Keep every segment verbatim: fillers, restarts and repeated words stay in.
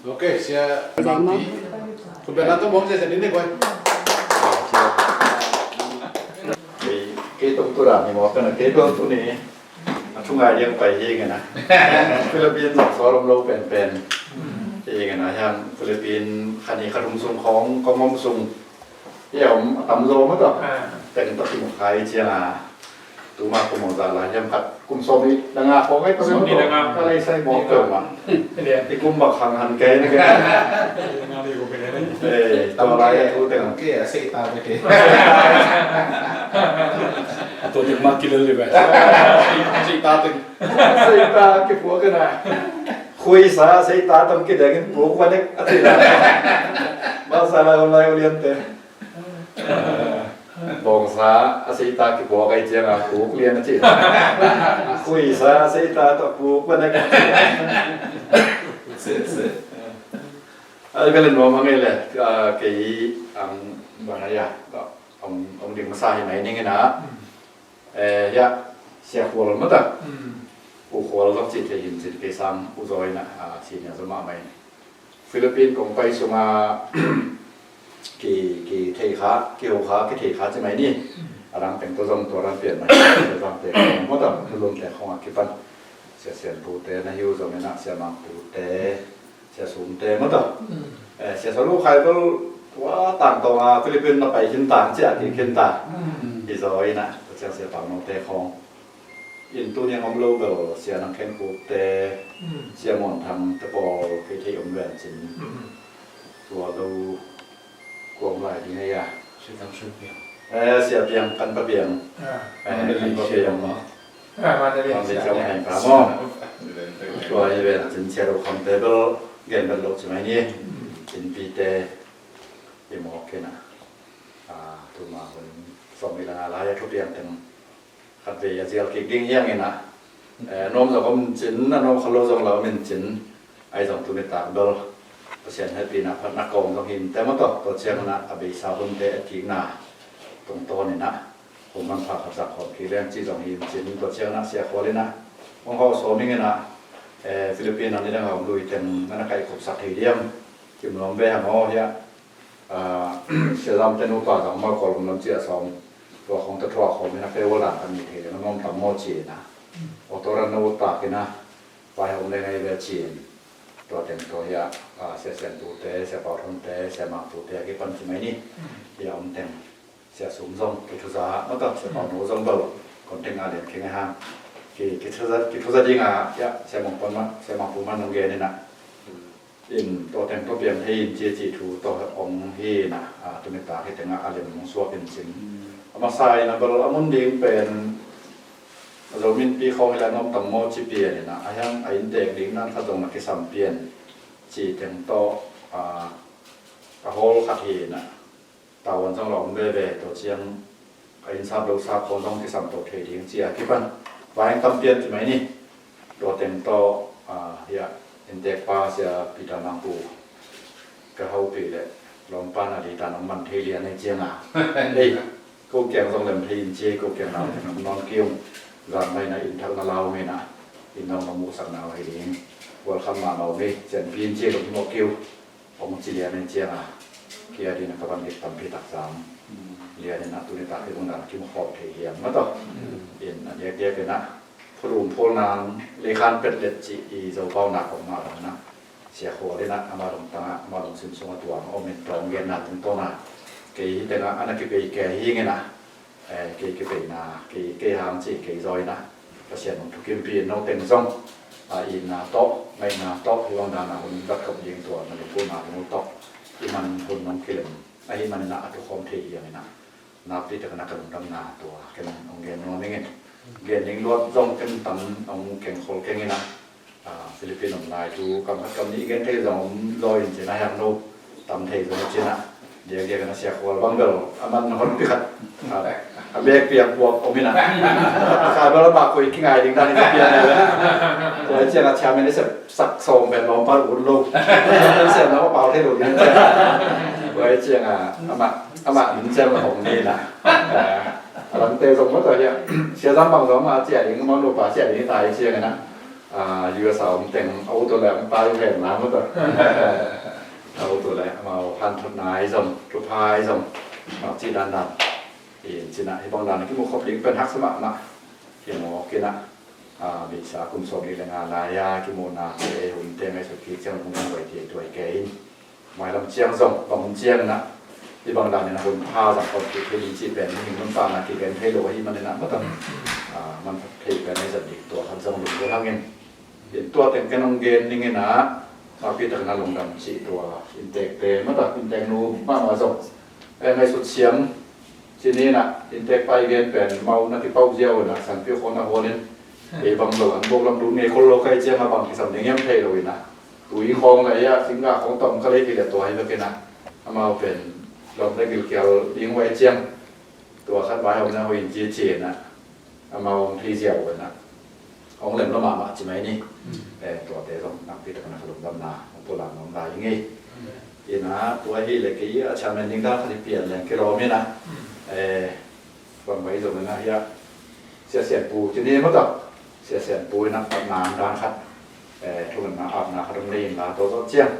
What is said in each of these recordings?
Ok, sia Mangpi. Khutbetna tawh mawk sia sia din ni koi. Kei, kei tawh tu dah ni mawk ka na, kei tawh tu ni. A thu ngai liang pai hi nge na. Philippines zong sawt om lo penpen. Hi nge na, hiam Philippines kha ni kha thum sung khawng kong om sung. Hi om a tam zaw mah tawh. Teng tawh kimu khai ciang a. Tuma kum ong za lai hiam khat kum sawm nih le nga khawng ai tawh. Sawm nih le nga. Ka lei sai mawk tawh mah. I kum bang khang han kei na kei. Eh, tua lai a thu teng. Kei a sei ta te kei. Tua teng mah kilel le ve. Sei ta teng. Sei ta kipuak ka na. Khuisa sei ta tong kideng in puk vanek a ci la. Bangsa lai om lai ulian te. Bawngsa a seita kipuak ai cianga puk lian a ci. Khuisa a seita tawh puk vanek a ci. Ai bel nuam a ngei le, kei ang bang a ya, ong ding masa hi mai ning ina. Eh, ya, Sia Khual mata. U Khual zong ci thei hin cin kei sang u zaw ina, a, ci nia zong mah mai. Philippine kong pai sunga ki, ki thei kha, ki ho kha, ki thei kha ci mai ni. A dang teng to zong tua ran pian mai. Sia zang te kong mata, lum te kong a kipan. Sia Sian Pu te na hiu zong ina, Sia Mang Pu te. Sia Sum te mata. Eh, Sia Salu khai bel tua tang tong a Philippine na pai khin tang cia ki khin ta. I zaw ina, tua ciang Sia Pau No te khong. In tu niang om lo bel Sia Nang Khen Kuk te, Sia Muan Thang te pawl kei thei om ven cin. Tua lo kuam lai ding hei a. Sia Thang Sun Piang. Eh, Sia Piang kan pa piang. Eh, kan pa piang. Bang di ciang hei pa maw. Tua hi ven cin Sia Lo Kham te bel gen bel lo ci mai ni. Cin pi te i mawk kei na. Ah, tuma hun sawm i la nga lai a thu piang teng khat vei a zial kik ding hiang ina. Eh, nuam zong om cin, a nuam kha lo zong la om in cin. Ai zong tu nitak bel Pasian hehpihna phatna kawm zong hin te maw tawh, tua ciang ina a beisa hunte a kikna tungtawn ina kum manpha khat zak khawm kik leng ci zong hin cin, tua ciang ina Sia Khual ina hong hawh sawm ing ina, eh, Philippine a nidang a om lui teng ana kaikhopsak thei diam? Kim nuam ve hang aw hiah. Ah, Sia Zam te nupa zong mal Kawlgam lam ciah sawm tua khawng ta thuak khawm ina festival dan kan ni thei leng a nuam tam maw ci ina. Auto ran na ut tak ina vai hawm le ngai ve cin. Tua teng tua hiah, ah, Sia Sian Pu te, Sia Pau Thon te, Sia Mang Pu te a kipan ci mai ni. Hiah om teng Sia Sum zong kithuza mata, Sia Pau No zong bel kon teng a lian keng a hang. Ki, kithuza, kithuza ding a, hiah, Sia Mang Pu man, Sia Mang Pu man nong gen ina. In tua teng tua piang thei in ci ci thu tua ong hi ina, ah, tu nitak hi teng a a lem nong suak in cin. A masa ina bel a mun ding pen a Zomi pi khawng hi la nuam tam maw ci pian ina, a hiang a inntek ding nan khat zong na kisam pian ci teng tawh, ah, a hawl khat hi ina. Tawan zong la om veve, tua ciang a innsap lo sap khawng zong kisam to thei ding ci a kipan. Vai hang tam pian ci mai ni. Tua teng tawh, ah, hiah inntek pa Sia Peter Mang Pu ka hopih le lawmpa na di ta nong man thei lian ei ciang a. Ei, ko kiang zong lem thei in ci, ko kiang nau thei nong nawn kiung. Zan mai na inn thak na lau mai na inn nong nong musak nau hei ding. Welcome mahmah om ei, cian pi in ci lo hi mawh kiu. Hong ci lian in ciang a, kia ding a ka van gik tampi tak zang. Lian in a tu nitak hi ung dan kim khawm thei hiam na tawh. In a diakdiak in a phulum phul nang lei khan pet let ci i Zopau nak hong mah bang na. Sia Khual in a ama dong tang a, ama dong sim sung a tuang om in tawng gen na tung tawng na. Kei hi teng a, ana kipei kei hi ngin a. Eh, kei kipeina, kei, kei hang ci, kei zawina. Pasian hong thukimpi in no teng zong, a, itna tawh, ngaihna tawh, hi bang dana hun vat khop ding tua, na lungkutna teng uh tawh, i man hun nong kilem. Ahi manin a, a thukhawm thei hiam in a. Nakpi takin a ka lungdamna tua, ken hong gen nuam ing in. Gen ding luat zong ken tam hong keng khol keng in a. Ah, Philippine om lai thu kam khat kam nih gen thei zong om zaw in cin a, hiang no tam thei zong cin a. Diakdiak in a Sia Khual bang bel a man hon pi khat, ah, a bek piak puak om in a. Kha bel a bak koi kingai ding dan in ka piak nai bel. Tua ciang a chairman i sep sak sawm bel lawm pal ut lo. Siam na pau thei lo ding ciang. Tua ciang a amah, amah in ciang la hong ni na. Ah, a lam te zong maw tua hiang. Sia Zam bang zong a cia ding, amah nupa cia ding i tai ciang in a. Ah, U S a om teng a ut uh leh hong tai ven la mawk a. A ut uh leh amau hanthotna ahi zong, thupha ahi zong, amau cih dandan. In cina hih bang dan a kimuh khop ding pen haksa mahmah. Kimuh kina, ah, beisa kum sawm nih le nga lai-a kimuhnate hun teng ngaihsut kik ciang hong dang vai thei tuai kei in. Mailam ciang zong bang hun ciang inah hih bang danin a hun pha zang khawm kik thei ding cih pen mihing nuntakna kigen thei lo ahih maninah mawk a, ah, man thei pen ahi zat ding tua khat zong lungdam hangin. In tua teng ken hong gen ning inah nakpi takin a lungdam cih tua inntekte mawk a, inntek nu mahmah zong, eh, ngaihsut siam. Cih ni inah inntek pai gen pen mau na kipau ziau inah sanpiu khawng na huan in, ei bang lo an bawk lam lut ngei khol lo kai ciang a bang kisam ding hiam thei lo inah, tui khawng lei ah singga khawng tom ka lei kei le tua hi bek inah, amau pen lawm le gilkial ding huai ciang tua khat vai hawm na huai in ci ci inah, amau hong thei ziau inah. Hong lem lo mahmah ci mai ni. Eh, tuate zong nakpi takin a ka lungdamna hong pulak nuam lai ing ei. Inah tua hi le kei a chairman ding dan khat i pian leng kilawm inah, eh, bang mai zong inah hiah Sia Sian Pu ci ni mawk a. Sia Sian Pu inah patna dan khat, eh, thungetna apna khat hong nei inla tua zawh ciang,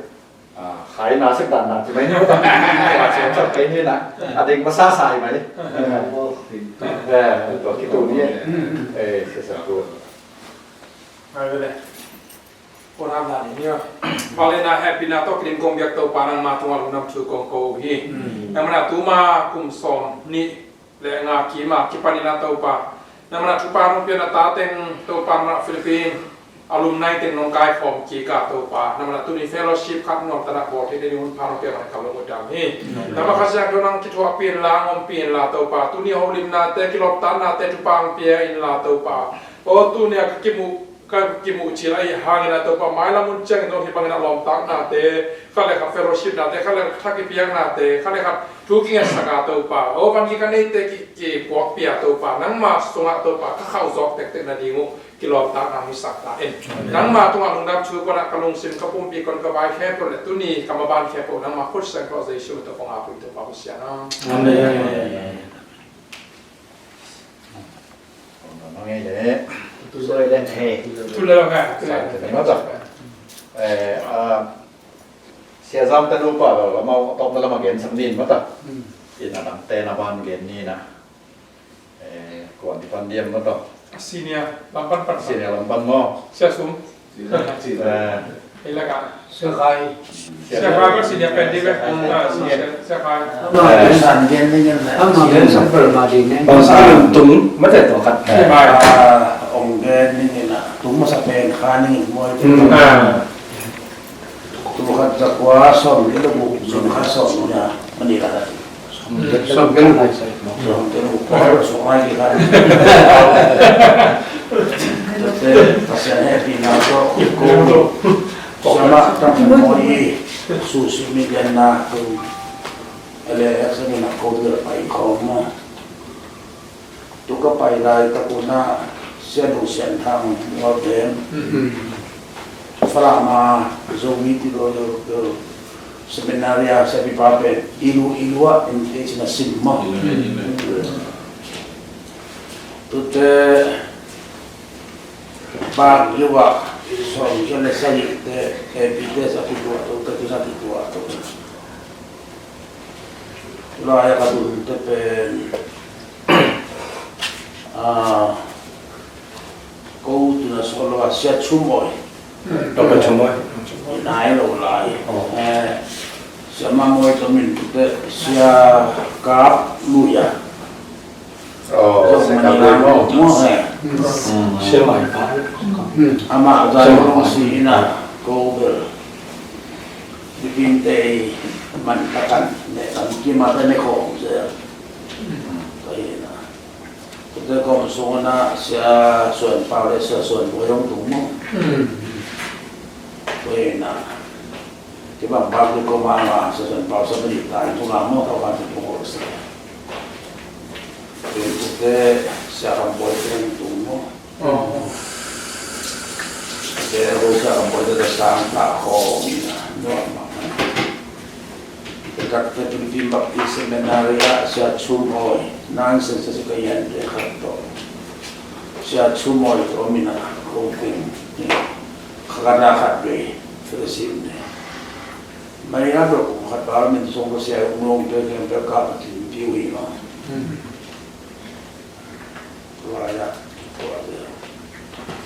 ah, khai na sek dan dan ci mai ni mawk a. Tua ciang ciang kei ni inah a ding masa sa hi mai. Eh, tua kitu ni. Eh, Sia Sian Pu. Ai, vele. Kong hap dan ni. Vale na happy na to kidim kong biak Topa nangma tungah lungdam thu kong ko uh hi. Nangma na tuma kum sawm nih le nga kima kipan inah Topa, nangma na thupha nong piakna ta teng Topa, nangma na Philippine alumni teng nong kaikhawm kik a Topa, nangma na tuni fellowship khat nuam tanah bawl thei ding hun pha nong piak nang ka lungdam hi. Nangma Kha Siangtho nang kithuahpih inla, hong ompih inla Topa, tuni holimnate, kilawmtatnate thupha hong pia inla Topa. O, tuni a ka kimuh ka kimuh cil ahih hangin a Topa, mailam hun ciangin zong hih bangin a lawmtatnate, khat le khat fellowshipnate, khat le khat thak i piaknate, khat le khat thu kingetsak a Topa, aw, van ki ka neite ki, kipuakpih a Topa, nangma sungah Topa ka khauh zawk tektek nading uh kilawmtatna hong hisak ta in. Amen. Nangma tungah lungdam thu kong ko a, ka lungsim ka pumpi kong ko a, ka vai khempeuh le tuni ka maban khempeuh nangma khut siangtho Jesu min tawh kong ap uh hi Topa Pasian aw. Amen. Amen. Amen. Amen. Amen. Amen. Amen. Amen. Amen. Amen. Amen. Eh, ah, Sia Zam te nupa lo, lamau tawpna lam a gensak ni in mawk a. Hmm. Inn a dangte na ban gen ni na. Eh, kuan i pan diam mawk a. Senior lam pan pan. Senior lam pan maw. Sia Sum. Eh. Ei lak ah. Sia Khai. Sia Khai, senior pen di ve. Ah, senior, Sia Khai. Ama, ama, sia Khai. Ama, sia Khai. Bang sa tum, mate to khat. Eh. Ah, ong gen ni na. Tum masa pen kha ni mo. Hmm. Ah. Tul khat za kua sawm le guk, tul khat sawm le guk, mani la. Sawm le guk. Sawm le guk. Sawm le guk. Tute, Pasian hehpihna tawh ko. Sama tam mo i, susi mi lian na tu. Ale, sa mi na ko tu la pai ko mo. Tu ka pai laitak un ah Sia Lung Sian Thang Mual Them, Falam a Zomi Theological Seminary a siapipa pen i lu i lu ah in te cin a sim maw. Tute bak lu ah sawm kua le sagih te A P te sa kituah to, ka tu sa kituah to. Lai a ka dun te pen, ah, ko tuna solo a Sia Chum Oi. Doctor Chum Oi. Nai lo lai. Oh. Eh, Sia Mang Oi to min te Sia Kap Luya. Oh, Sia Kap Luya. Mo, eh. Hmm. Sia Mai Pa. Hmm. Ama Sia Mai Pa. Zai si ina ko bel. Philippine te man takan ne kan kima te ne khawm se. Ka hi na. Kute kawm sung na Sia Suan Pau le Sia Suan Pau yong tung mo. Ka hi na. Kibang bang tu ko ma ma Sia Suan Pau sa beri ta tu ma mo ka ban tu ko se. Kute Sia Kam Boy te tung mo. Te a rosa a boy te sang ta khawm ina nuam mah. Te tak te Philippine Baptist Seminary ah Sia Chum Oi, nine senses ka yan te khat to. Sia Chum Oi to mina. Kong kong khat na khat vei fellowship ni. Mai na kum khat ba min song ko sia ung long pe keng pe ka pa tin piu hi lo. Tua ya tua ya.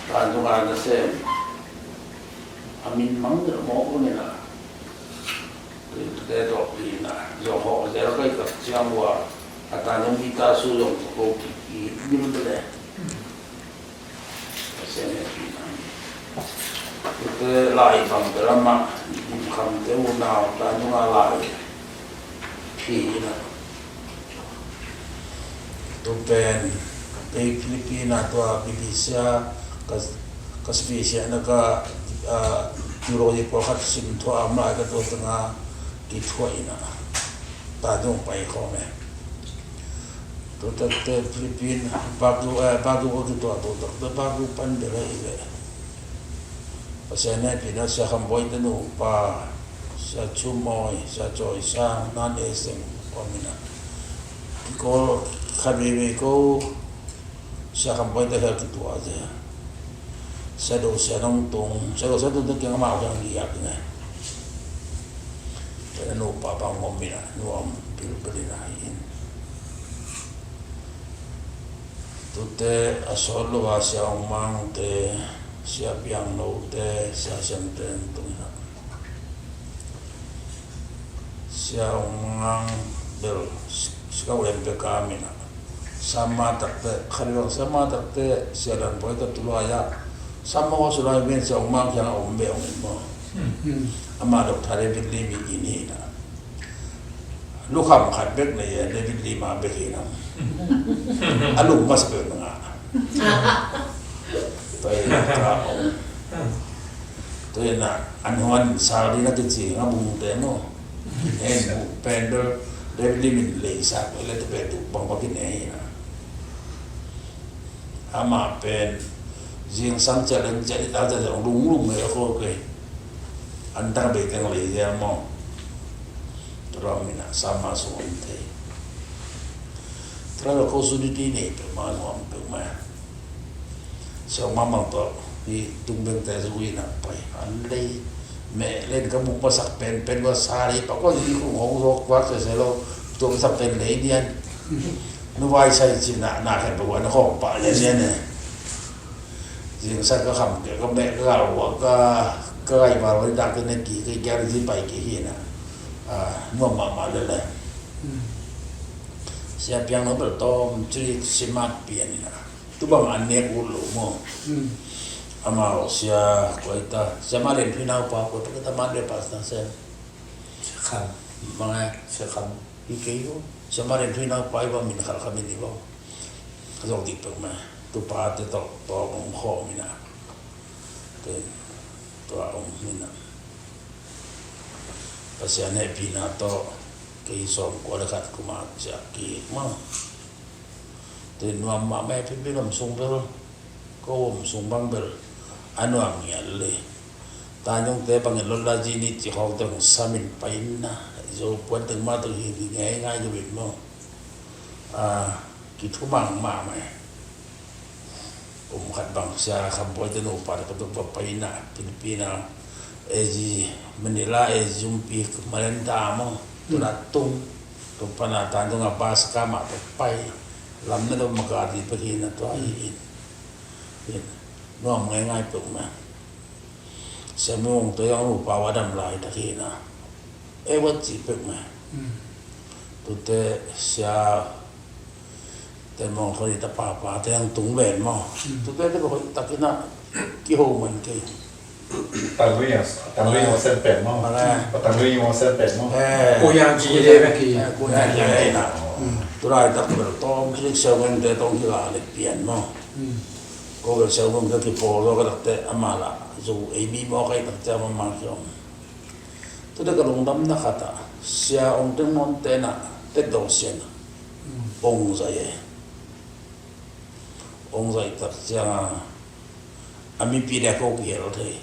Tan tung a na sem. A min mang de mo ko ni na. Te to pi na. Zo ho de kai ka siang wa. A ta nong mi ta su zong ko ki ki bil de le. Pasian hehpihna. Tute lai bang te lamah, khamte unau ta nunga lai phihna. Tu pen, kei Philippine ah tua B B C ah ka, ka special na ka, ah, theology pawlkhat sim thuah a om lai ka tua tengah kithuah ina. Ta nung pai khawm e. Tua takte Philippine, Baguio, eh, Baguio ka kituah tua takte Baguio pan bel ahi ve. Pasian hehpihna Sia Kham Bawi te nupa, Sia Chu Mawi, Sia Cawi Sang, Nan E Seng, kua mina. Kiko, khat veivei ko, Sia Kham Bawi te khel kituah ze. Sia Do Sia Nong Tung, Sia Do Sia Nong Tung kiang amau kiang giak ne. Tua nupa bang om ina, nuam pilpil ina hi in. Tute a sawt lo a Sia Ong Mang te, Sia Piang No te, Sia Siam te tung ina. Sia Ong Mang bel, Sia Ong Mang bel ka mina. Sama takte, khari bang sama takte, Sia Dan Poi ta tulai a. Sama ko sulai ben Sia Ong Mang kiang a om be ong in mo. Ama dok thare bit li mi in hi na. Lukham khat bek na ya, David Lim a bek hi na. A lum masa bek na nga. Tua hi na ka om. Tua hi na an huan sal di na kici nga bung te mo. En bu pen bel David Lim in lei sa ko le te pe tu bang bak in e hi na. Ama pen zingsang challenge challenge ta challenge lunglung he ko ke. An tang bei teng lei zel mo. Tua mina sama sung om thei. Tua ko su di di nei pe ma nuam pe ma. Siang mamang tawh hi tung beng te zui na pai an lei. Meh len ka muk masak pen pen wa sa lei pa ko hi kung hong zok wa se se lo. Tua masak pen lei dian. Nu vai sai ci na na khen pa wa na khong pa le ne ne. Zingsang ka kham ke ka meh ka gal wa ka ka gai wa wa dak ne ki ka gyar zi pai ki hi na. Nuam mahmah le le. Sia Piang No bel tawm cui simat pian hi na. Tu bang an nek ut lo maw? Amau sia koi ta, Sia Ma Lian Thui naupa koi ta, koi ta man le pastor sia. Sia Kham. Mangai. Sia Kham. Hi kei lo. Sia Ma Lian Thui naupa i bang min khal kha min i lo. Ka zong dik pek ma. Tu pa te tawh, tawh ong kho mina. Te, tua ong mina. Pasian hehpihna tawh kei sawm kua le khat kuma sia ki maw. Tui nuam mahmah e, phiphi lam sung bel, ko om sung bang bel a nuam ngial le. Tanjung te bangin lotla ji ni ci khawng teng samin paina. Zo puan teng mah teng hi hi ngei ngai lo in maw. Kithumang mahmah e. Um khat bang Sia Kham Bawi te nupa te ka tuk va paina, Philippine a, A G, Manila A G umpi, Malenta maw, tuna tung, tung pana tan tunga bus ka mah pe pai, lam na dom maka di pe hi na tua hi in. Hi, nuam ngai ngai pe ma. Sia Mung te yang nupa wa dam lai ta hi na. E wa ci pe ma. Tute Sia Ten mong khoi ta papa te ang tung ven maw. Tute te khoi takin a kiho man kei. Tang lui yang, tang lui yang sen pen maw. Tang lui yang sen pen maw. Ku yang ci le ve ki. Ku yang ci le na. Tulai tak bel tawm kilik siau ngeng te tawm kila le pian maw. Ko bel siau ngeng te kipawl lo ka tak te ama la zu ei mi maw kai tak te ama ma kiom. Tute ka lungdamna khat ah Sia Ong Teng Nawn te na Tet Dawng Sian ong zai e. Ong zai tak ciang a, a mipi le ko kihel thei.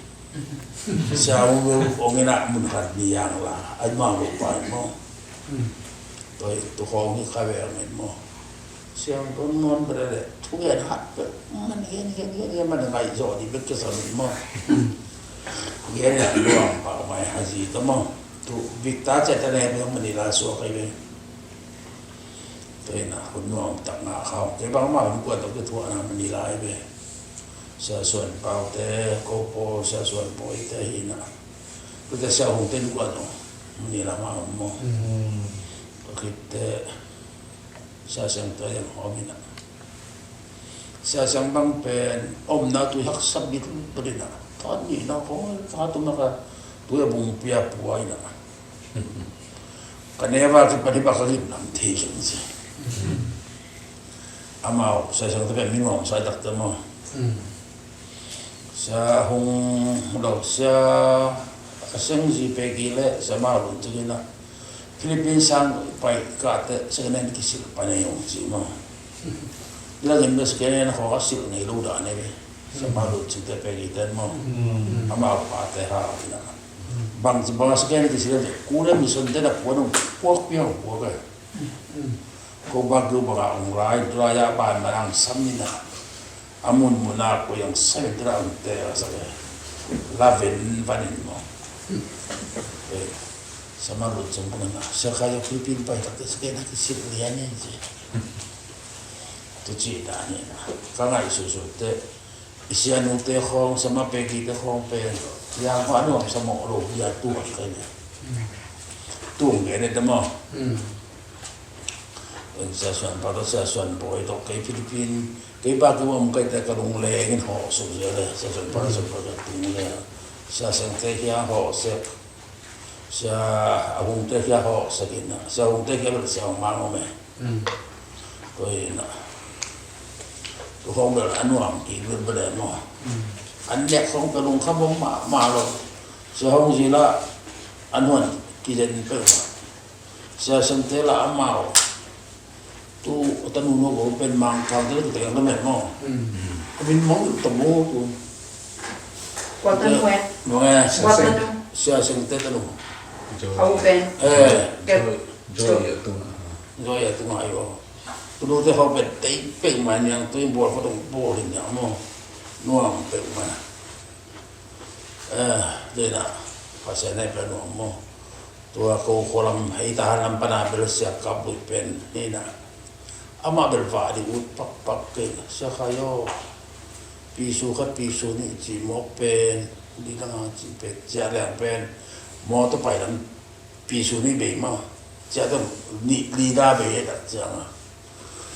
Sia Ong Ong ina mun khat ni yang la a ma lo pa maw. Toi tu khong hi kha ve ang maw. Siangtho nuam pen le thugen hat peuh man gen gen gen gen man ngaih zawh dih bek kisam in maw. Gen le luang pah mai hazi ta maw. Tu Victor Chetane bek Manila suak ahi ve. Tua hi na hun nuam tak ngah khawng kei bangmah hun kuan tawh kithuahna Manila ahi ve. Sia Suan Pau te, ko pawl Sia Suan Pawi te hi na. Tua te Sia Hung te nukuan tawh Manila mah om maw. Tua khit te Sia Siang te a yang hawm hi na. Sia Siang bang pen omna tui haksa bit bit hi na. Tha ni na khawng tha tu maka tui a bung pia pua hi na. Ka neu a kipan hi bak ka gimnam thei khin si. Amau Sia Siang te pen mi nuam sai tak te maw. Sia Hung lo Sia a seng zi pe ki le Sia Mau Lun Cing in a Philippines sang pai kate second hand kisil pa nei hong ci maw. Ila gin be second hand khawng a sil ngei lo dan e ve. Sia Mau Lun Cing te pe ki ten maw. Amau pa te ha ina. Bang ci bang a second hand kisil te ku le mission te na puan hong puak piang puak e. Ko bak lu bang a hong lai tua ya ban manang sam ni na. A mun mun a ko yang seven te la hong te a sa ke. La ven van in maw. Sia Mau Lun Cing bang na. Sia Kha Yaw Philippines pai tak te second hand kisil lian e ci. Tu ci dan hi na. Ka ngaih susu te. I Sia Nu te khawng, Sia Ma Pe Ki te khawng pen, yang hua nuam sa mawh lo, ya tu a kai ne. Tu nge ne te maw. Sia Suan Pau tawh, Sia Suan Pawi tawh, kei Philippines, kei pa ki wam kai te ka lung leng in hawh suk zel le, Sia Suan Pau, Suan Pau tawh tung le. Sia Siang te kia hawh sek. Sia Hung te kia hawh sek in na. Sia Hung te kia bel Sia Hung Mang om e. Tua hi na. Tu khawng bel a nuam ki bel bel e maw. An nek khawng ka lungkham om mahmah lo. Sia Hung Zila a nuam ki zen peuh mah. Sia Siang te la amau. Tu tanu no ko pen Mang Kang te la ki teng ka met maw. A min mong ta maw tu. Kua tanu e? Mong e. Kua tanu? Sia Siang te tanu. Au pen. Eh. Joy a tung. Joy a tung ai o. Tunu te hau pen tei pek mai niang tui bual kho tong bual hi niang maw. Nuam pek mai. Eh, dena. Pasian ai pen nuam maw. Tua ko khualam hei tahan lam pana bel Sia Kap Lui pen hi na. Amah bel vah ding ut pakpak kei na. Sia Kha Yaw. Pisu khat pisu nih ci mawk pen. Di langa ci pen. Sia Liang pen. Mawtaw pai lam pisu nih bei ma. Sia tawh nih lida bei e tak cianga.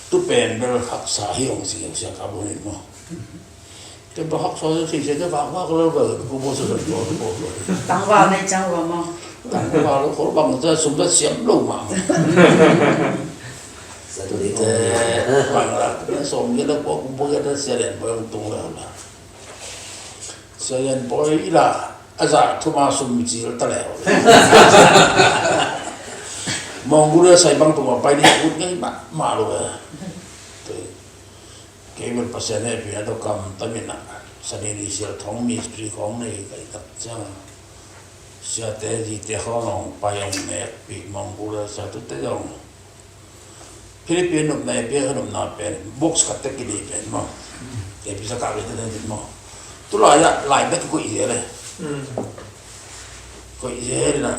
Tu pen bel haksa hi hong si hong sia ka bo ni maw. Ken bel haksa hi si sia ken vak vak lo bel ko bo sa bel ko bo lo. Tangval nei ciang ua maw. Tangval lo ko bang cia sum bel siam lo ma. Sa tu ni te bang la ken som ye la ko bo ye da sia len bo tung la la. Sia Lian Pawi i la a zah thuma sum cil ta leu. Mongolia sai bang tuma pai ni ut ngei mahmah lo e. Kei bel Pasian hehpihna tawh kam tamin ah Sani ni sial thong mistri khawng nei kai tak ciang siate zite khawng hong pai hong nekpih Mongolia sa tute zong Philippine nopna, A P S nopna pen box khat tek kini pen maw. A P S ka kite den maw. Tulai ah lai bek koih zel e. Koih zel na,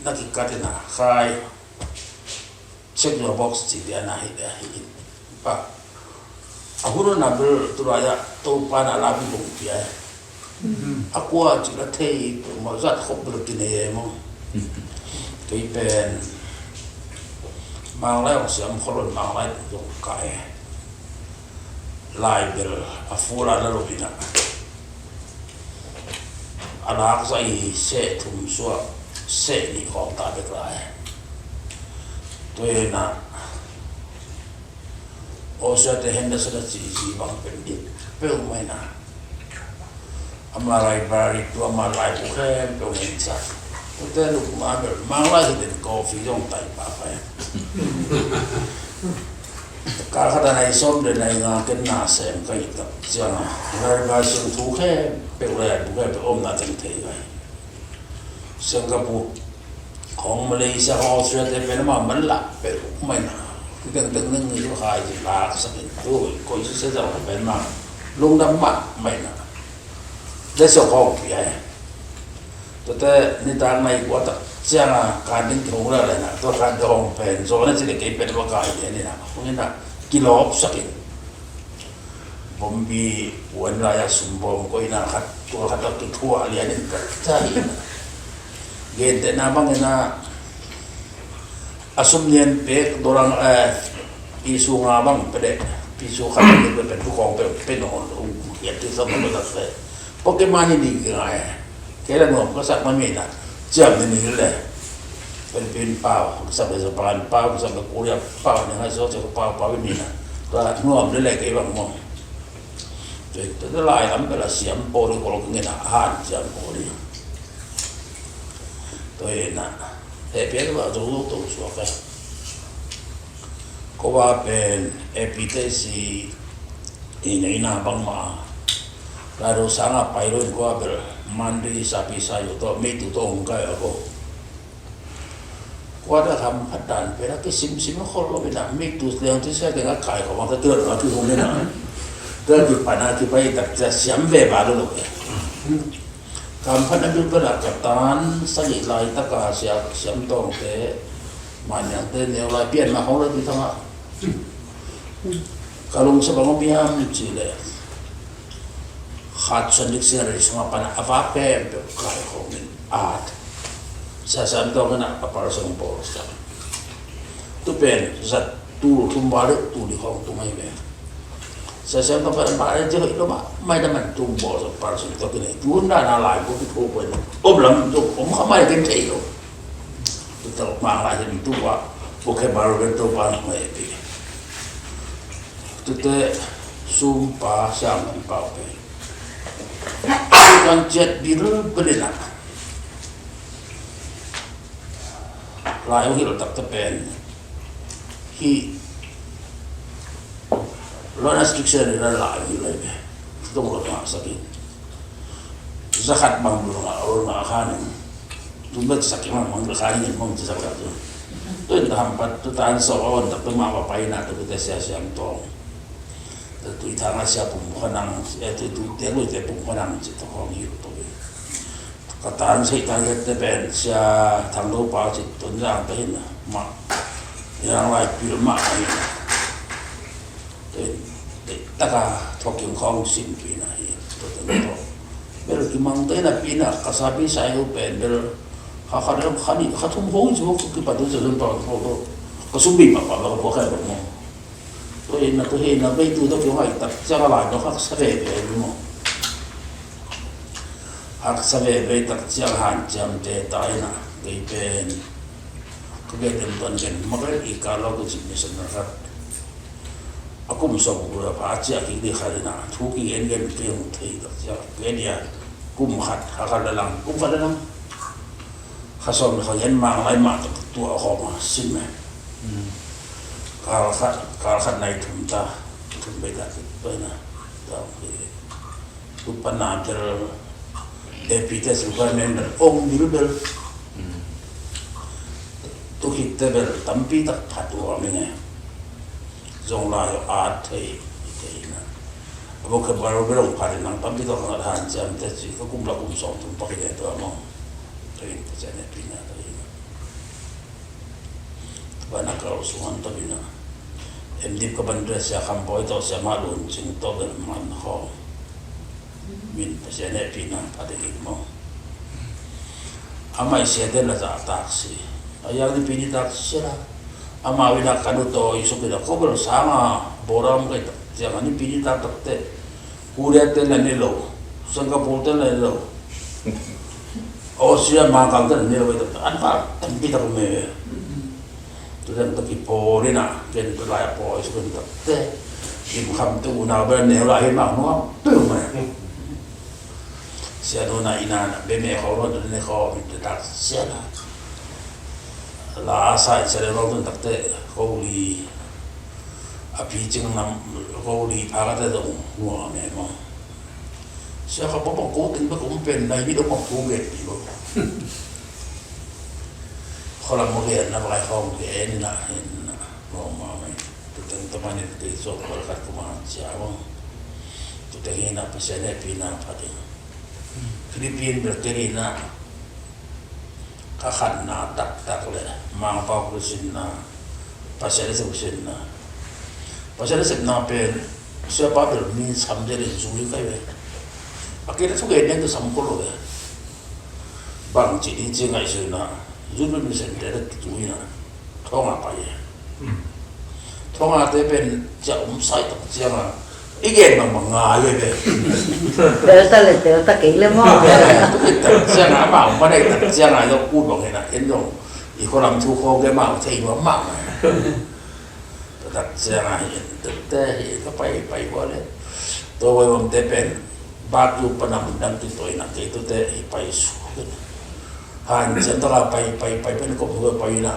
na kikat na khai. Check your box ci dia na hi dia hi. Pa. A hun na bel tulai ah Topa na la bi bong pia e. A kua ci la thei peuhmah zat khop bel kinei e maw. Kei pen Manglai hong siam kholon Manglai zong ka e. Lai bel a ful a la lo ina. A lak zai seh thum suah seh nih khawng ta bek lai. Tua ina Aw siate Henderson a ci zi bang pen dik peuhmah ina. Ama library tu ama laibu khempeuh ngen sa. Tute lukma bel Manglai hi den coffee zong tai pahpah. Kal khat a nai sawm le nai nga ken na sem ka hi tak ciang a library sung thu khempeuh laibu khempeuh omna teng thei ka hi. Singapore khawng Malaysia khawng Australia te pen amah man lak peuhmah ina. Tengteng neng ni tu hai ci lak sakin tu koi ci se zau ka pen ma lungdam mah mai na. Dai so kong pi ai. Tua ni tak nai kua tak ciang a kan ding kihong la lai na tua kan ding hong pen zo na ci le kei pen wa kai ni na hong ni na kilop sakin. Bombi wan lai a sum bom koina khat tua khat a kithuah lian in ka cai. Gentehna bangin a sum nian pek dorang, eh, pisu nga bang pede pisu khat ni pe pen tu kong pe pe no ung kiat ti sama lo tak pe. Poke mani ni ki ngai. Kei la nuam ka sak ma mi na ciam ni ni le. Philippine pau ka sak le Japan pau ka sak le Korea pau ni ngai so cia ka pau pau ni na. Ka nuam le le kei bang mo. Tua lai lam bel a siam pawl i kol kingin a han siam pawl i. Tua hi na he pian ba zo zo to suak e. Ko ba pen A P T C i nei na bang ma. Lai ro sang a pai lo in ko ba bel Monday sapi sa yo to mei tu to hong kai a ko. Kua dah ham phat dan pen a kisimsim a khol lo pen a mi tu liang tu sia teng a kai ko bang ta tuan a kihong pen a. Tuan kipan a kipai tak sia siam ve ba lo lo. Kam phat na bil pen a ka tan sa i lai tak a sia siam tong te. Man yang te neu lai pian ma hong lo ti tang a. Ka lung sa bang om hiam ci le. Khat suan dik sia rei sunga pan a va pem pe kai hong in at. Sa sam tong na a par song bol sa. Tu pen zat tu thum ba le tu di hong tu mai ve. Sa sam tong pen ba le je lo ma mai da man tu bol sa par song tong kine. Tu na na lai ko tu ko pen. Om lam tu om kha mai ken thei lo. Tu ta ma lai tu wa. Ko ke ba lo tu pa mai pi. Tute sum pa siang an pau pen. Kan ciat bil bel in a. Lai uh hilh takte pen. Hi. Lona striction in a lai uh hilh lai pen. Tung lo ngah sakin. Zakhat bang lo ngah, lo ngah khanin. Tun bet sak kima mang ka khanin mong ti sak la tu. Tu in ta hampat tu tan so on tak tu ma ba pai na tu te sia siam tong. Tu tu i thang a sia pum khanang, sia tu tu te lu te pum khanang ci to hong hi tu. Ka tan sei tan te pen sia thang do pa ci tun jang te hin ma. Yang lai pil ma hin. Te taka thoking khong sin pina hi. To te to. Bel kimang te na pina ka sa pi sai hu pen bel. Kha kha dam kha ni kha thum hong chu ko ki pa tu chu dam to ko ko. Ka sum bi ma pa ko ko ka mo. To ina to he na bei tu to ko hai tak cha la no kha sa ve ve mo. Hak sa ve ve tak cha han cham te ta ina. Bei pen. Ko ge dem ton gen ma ko i ka lo ko chi mission na kha. A kum sawm kul a pha a ciah kik ding khat in a thu kigen gen kei hong thei tak ciah kigen ia kum khat kha khat le lang kum khat le lang kha sawm le kha gen mang lai mah tak tua a khawm a sim e. Kal khat kal khat nai thum ta thum bei ta kik tua in a ta hong thei. Tu pan a tel A P te su ka men bel ong bil bel. Tu khit te bel tampi tak phat uh a mi nge. Zong lai a thei thei na. A bo ke bal bel ong phat nang tampi tak ngat han siam te ci ka kum la kum sawm tum pak i ne tu a mong. Thei te cia ne pi na thei na. Ba na kal sung an ta pi na. Em dip ka ban dres sia kham boi to sia ma lun cing to bel man khawm. Min Pasian hehpihna pha ding hi maw? Amah i siate na zahtak si. A yang nipi nitak si la. Amau ina ka nu tawi suk ina kobel sanga boram kai tak ciang a nipi nitak takte. Korea te na ne lo. Singapore te na ne lo. Australia, Mangkang te na ne lo kai tak. An pa tampi tak me. Tuzan tak i pawl ina ken tulai a pawl i suk in takte. Limkham te unau bel neu lai hi mah nuam peuh mai. Sia nuna ina na be me khawm lo tuzan ne khawm in te tak sia la. La sa in sia le lo tun takte ko li a pi cing nam ko li pha ka te zong nuam e maw. Sia ka papa ko ting ba kong pen nai ni do kong ko gen pi lo. Kho lam mo gen na ba kai kong gen na hin na. Mo ma mai. Tamanin kei zong pawlkhat kum a cia bang. Tute hi na Pasian hehpihna pha ding. Philippine bel kei hi na ka khatna taktak le Mangpau Christian na Pasian a sep Christian na Pasian a sepna pen siapa bel min sam de le zui kai ve. A kei na thugen nen tu sam ko lo ve. Bang ci ding ci ngaihsutna zui bel min sem de le zui na. Thong a pai e. Thong a te pen cia um sai tak ciang a i gen bang bang ngai ve ve. Tel ta le tel ta kei le maw. Tak ciang a amau ma dai tak ciang a i dok ut bang hi na en dong i kholam thu khawng ke mau thei bang mah ngai. Tak ciang a hi en te te hi ka pai pai bua le. Tua vai bang te pen bak yu panam dang ti toi na kei tu te hi pai su. Han ciang ta ka pai pai pai pen kop hu pai na.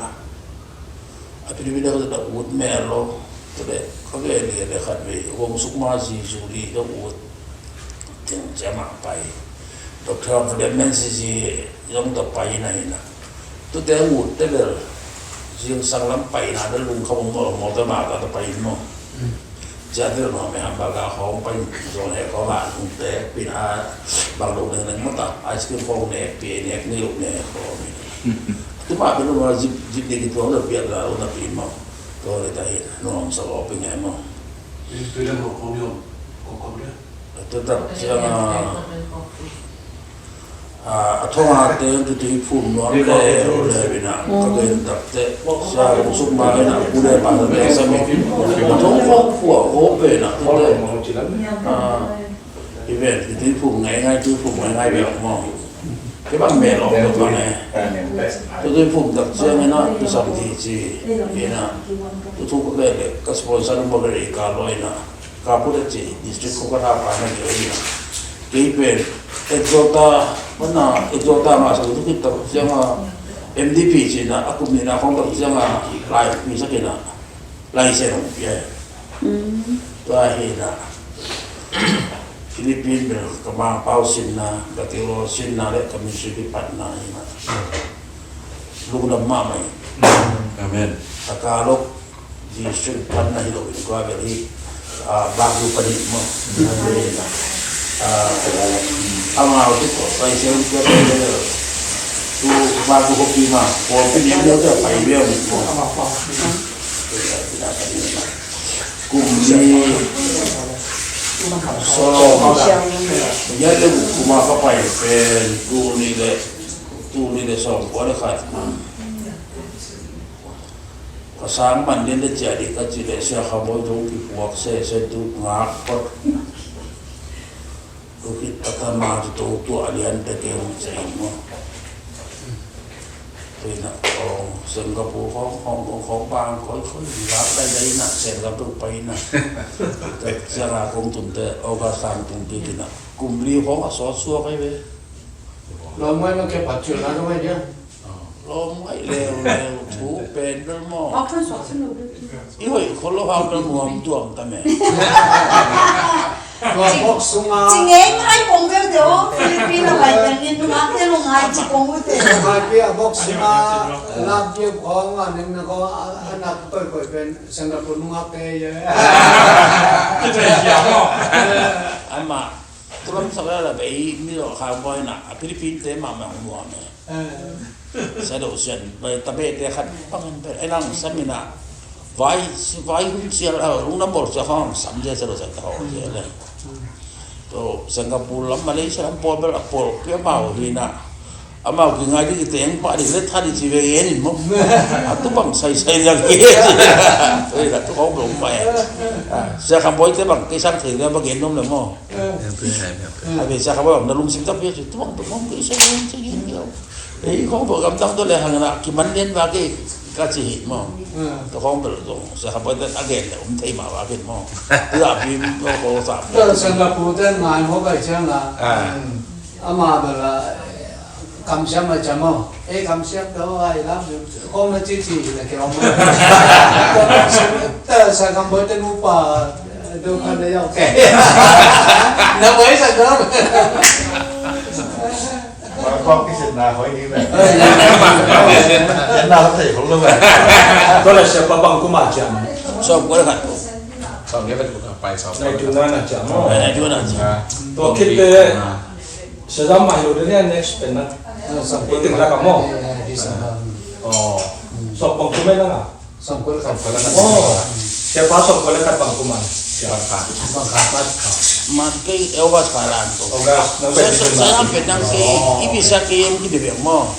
A pidipina ka ut mel lo. Tule ka ve ni le khat ve wong suk ma zi zu li ka ut. Ting cia ma pai. Doctor of the men si zi zong ta pai na hi na. Tute ut te bel zing sang lam pai na bel lung ka mo mo ta ma ta ta pai mo. Cia te lo me ham ba ka hong pai zong he ko ba lung te pin a bang lo ne ne mo ta ice cream ko ne pi ne ni lo ne ko. Tuma pin lo zip zip ne ki tuang lo pia la lo na pin mo. To le ta hi no sa lo pin ne mo. Pin pin mo ko mi ko ko de. To ta cia. A thong a te tu tu i phum nuam le o le bina ka gen tak te sia lo suk ma le na ku le pa le sa mi a thong ko fu a ko pe na tu te. A event tu tu i phum ngai ngai tu i phum ngai ngai be mo. Ke bang me lo ko pa ne. Tu tu i phum tak sia me na tu sam ti ci. Ina tu tu ko le le ka sponsor mo le ka lo ina. Ka put a ci district ko ka tha pa na ki ina. Kei pen exota mana exota ma sa tu ki tak siang a M D P ci na a kum ni na khong tak siang a lai pi sa ki na lai se nong pi ai. Tua hi na Philippine ber ka ma pau sin na ka tiro sin na le ka ministry ki pat na hi na. Lungdam mahmah hi. Amen. A ka lok district pan na hi lo in kua bel hi. A bak lu pan hi mo. A amau tu ko pai se un kua bel tu bak lu ko pi ma ko pi ni mo ta pai bel mo. Kum ni so ya le kum a ka pai pen tu ni le tu ni le sawm kua le khat. Ka sang man den le cia di ka ci le sia kha boi tu ki puak se se tu ngak kot. Tu ki ta ka ma tu tu tu a lian te ke hong se mo. Tu na kong Singapore kong kong kong kong bang koi koi ngak dai dai na Singapore pai na. Te sia kong tum te o ka sang tum ki na kum li kong a so suak ai ve. Lo mai lo ke pa chu na lo mai dia. Lawm ngaih leuleu thu pen bel maw? I hoih khol lo hau bel muam tuam ta me. Tua box sunga ci ngei ngai kong bel de o, Philippine a bai pen in nungak te lo ngai ci kong u te. Ngai pi a box sunga lap dia khong a ning na ko a nak koi koi pen Singapore nungak te ye. Ama tulam sak la la bei mi lo khang boi na a Philippine te ma ma hong nuam e. Sa do sian bai ta be te khat pang in bai ai lang sa mi na vai vai hun sia la lung na bol sia khong sam sia sa do sa ta ho sia le. To Singapore lam Malaysia lam pol bel a pol pia mau hi na. Amau ki ngai di ki teng pa di le tha di ci ve ngen in mo. A tu bang sai sai la ki ci. Oi la tu khong bel um bai. Sia khang boi te bang ke sang thei le bang ngen nom le mo. A ve sia kha bawm na lungsim tak pia ci tuang tu khong kei sa yin sa yin yo. Ei khong bawm gam tang tu le hang na ki man den ba kei ka ci hi mo. Tu khong bel tu sia kha bawm a gen le um thei ma ba kei mo. Tu a bi mo ko sa. Tu Singapore ten ngai mo bai chiang la. Ama bel la. Kamsiam a cam aw. Ei kamsiam tawh I love you. Kong na ci ci na kiang. Tawh sa kam boy te nupa. Do kan na yau ke. Na boy sa do. Kong kisit na hoi ni ve. Yan na thei khol lo ve. Tua le siapa bang kum a ciam? Sawm kua le khat. Sawm kua le khat pai sawm. Nai tu na na ciam mo. Nai tu na ciam. Tua khit te. Sia zam mai lo de next pen na. Sawm kua le khat mo. Oh. Sawm bang kum na. Sawm kua le khat. Sawm kua le khat. Oh. Siapa sawm kua le khat bang kum a? Bang khat. Bang khat. Man kei August kha lan to. August, nang pen. Sa sa pen nang kei. Oh. Ipi sa kei em ki de beng mo.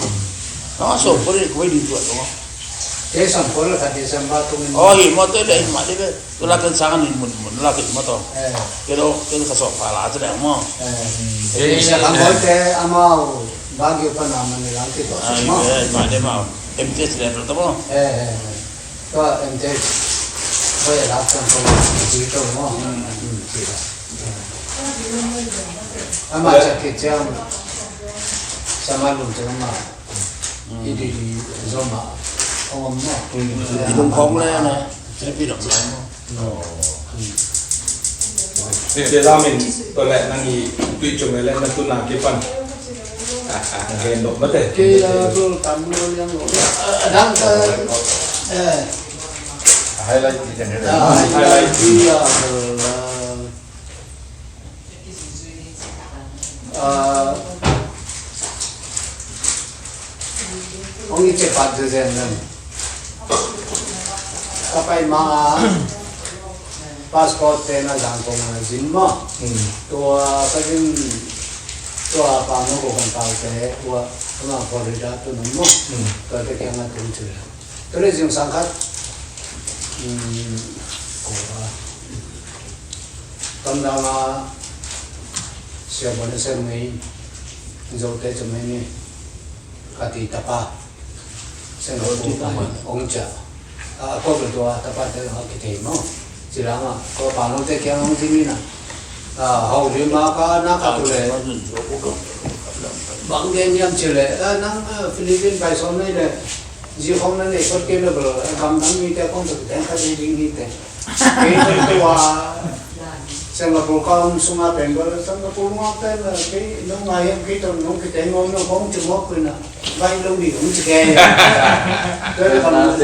Nang sawm kua le khat kua di tuat mo. Kei sawm kua le khat December tu min. Oh, hi mo to le hi ma de be. Tu la ken sang ni mun mun la ken mo to. Eh. Kei lo ken ka sawm kha la to de mo. Eh. Kei sa kha mo te amau Baguio pa na man ni lang ki to. Ah, mo. Eh, ma de ma. M T S level to mo. Eh, eh, eh. Tua ente tua e lak sang kong ci to mo. Mm, ci la. Ama cia ki ciang sama lum ciang ma. I di di zo ma. Ong mo. Lum kong le na. Ci pi dok lai mo. Sia lamin tua le nang i tui cung le na tu na kipan. Gen dok mate. Kei a dul tam lo liang lo. Dang ka eh. Highlight di kan. Highlight di a. Ong i cepat de zen nan. Ka pai ma passport te na zang kong na zin mo. Tua ka zin tua pa no ko kong pau te ua ama Florida tu no mo. Tua te kiang a tung tu. Tua le zing sang khat. Ko a. Tam dang a sia bo na sia mei. Zo te cu mei ni. Ka ti tapa. Singapore pa ong cia. A ko tua tapa te ong kithei mo. Ci la ma ko pa no te kiang ong ci ni na. A hau ri ma ka na ka tu le. Bang gen yam ci le. A nang Philippine pai som nei le. Zi hong na nei kot ke le bel bang dang mi te kong tu te ka ding ding ni te. Kei tua Singapore ka om sunga pen bel Singapore nga pen kei nong ngai em kei tong nong kei teng ngom nong kong ci ngok pun na bai lo ni kong ci kei. Tua na ka lung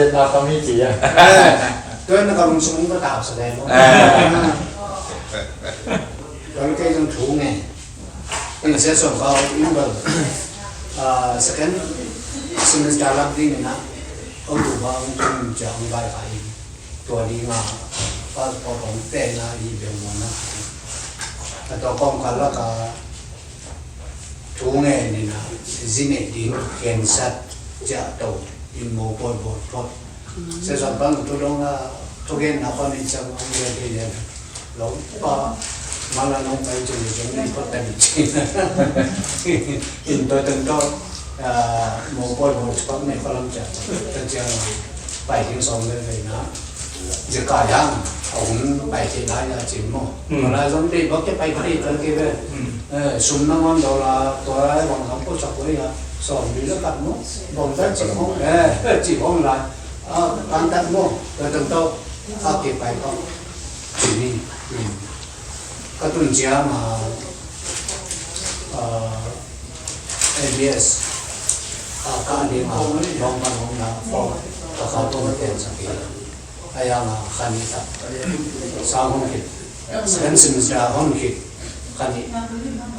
tua na ka lung sung ka tap sa dai mo. Tua na kei zong thu nge. In sia suan kau in bel second semester lak ding ina. October ong tung cia ong bai ka in. Tua ding a passport ong pen a i beng mo na. A tua kong ka lak a thu nge nina zine ding kensat cia to in mo poi bot pot. Sia suan pang tu dong a thu gen na pa min cia ong gen ding. Lo pa mala nong pai cun zong nei phot ta ni cin. In to teng to mo poi mo chukak nei khalam cia ta cia pai ding sawm ve ve na. Zia ka yang a hun pai thei lai ya cin mo. Mala zong dei bak ke pai thei ta ke ve. Sum na ngon do la to lai bang lam ko chak ko ya sawm li la kat mo. Bang ta ci hong ci hong lai. Kan tat mo. To teng to a ke pai ko. Cini ka tun ciang a ABS a ka ding a bawng pan hong na form ka kha tawh na ten sa ki a yang a kha ni ta sang hong kit kan sim sia hong kit kha ni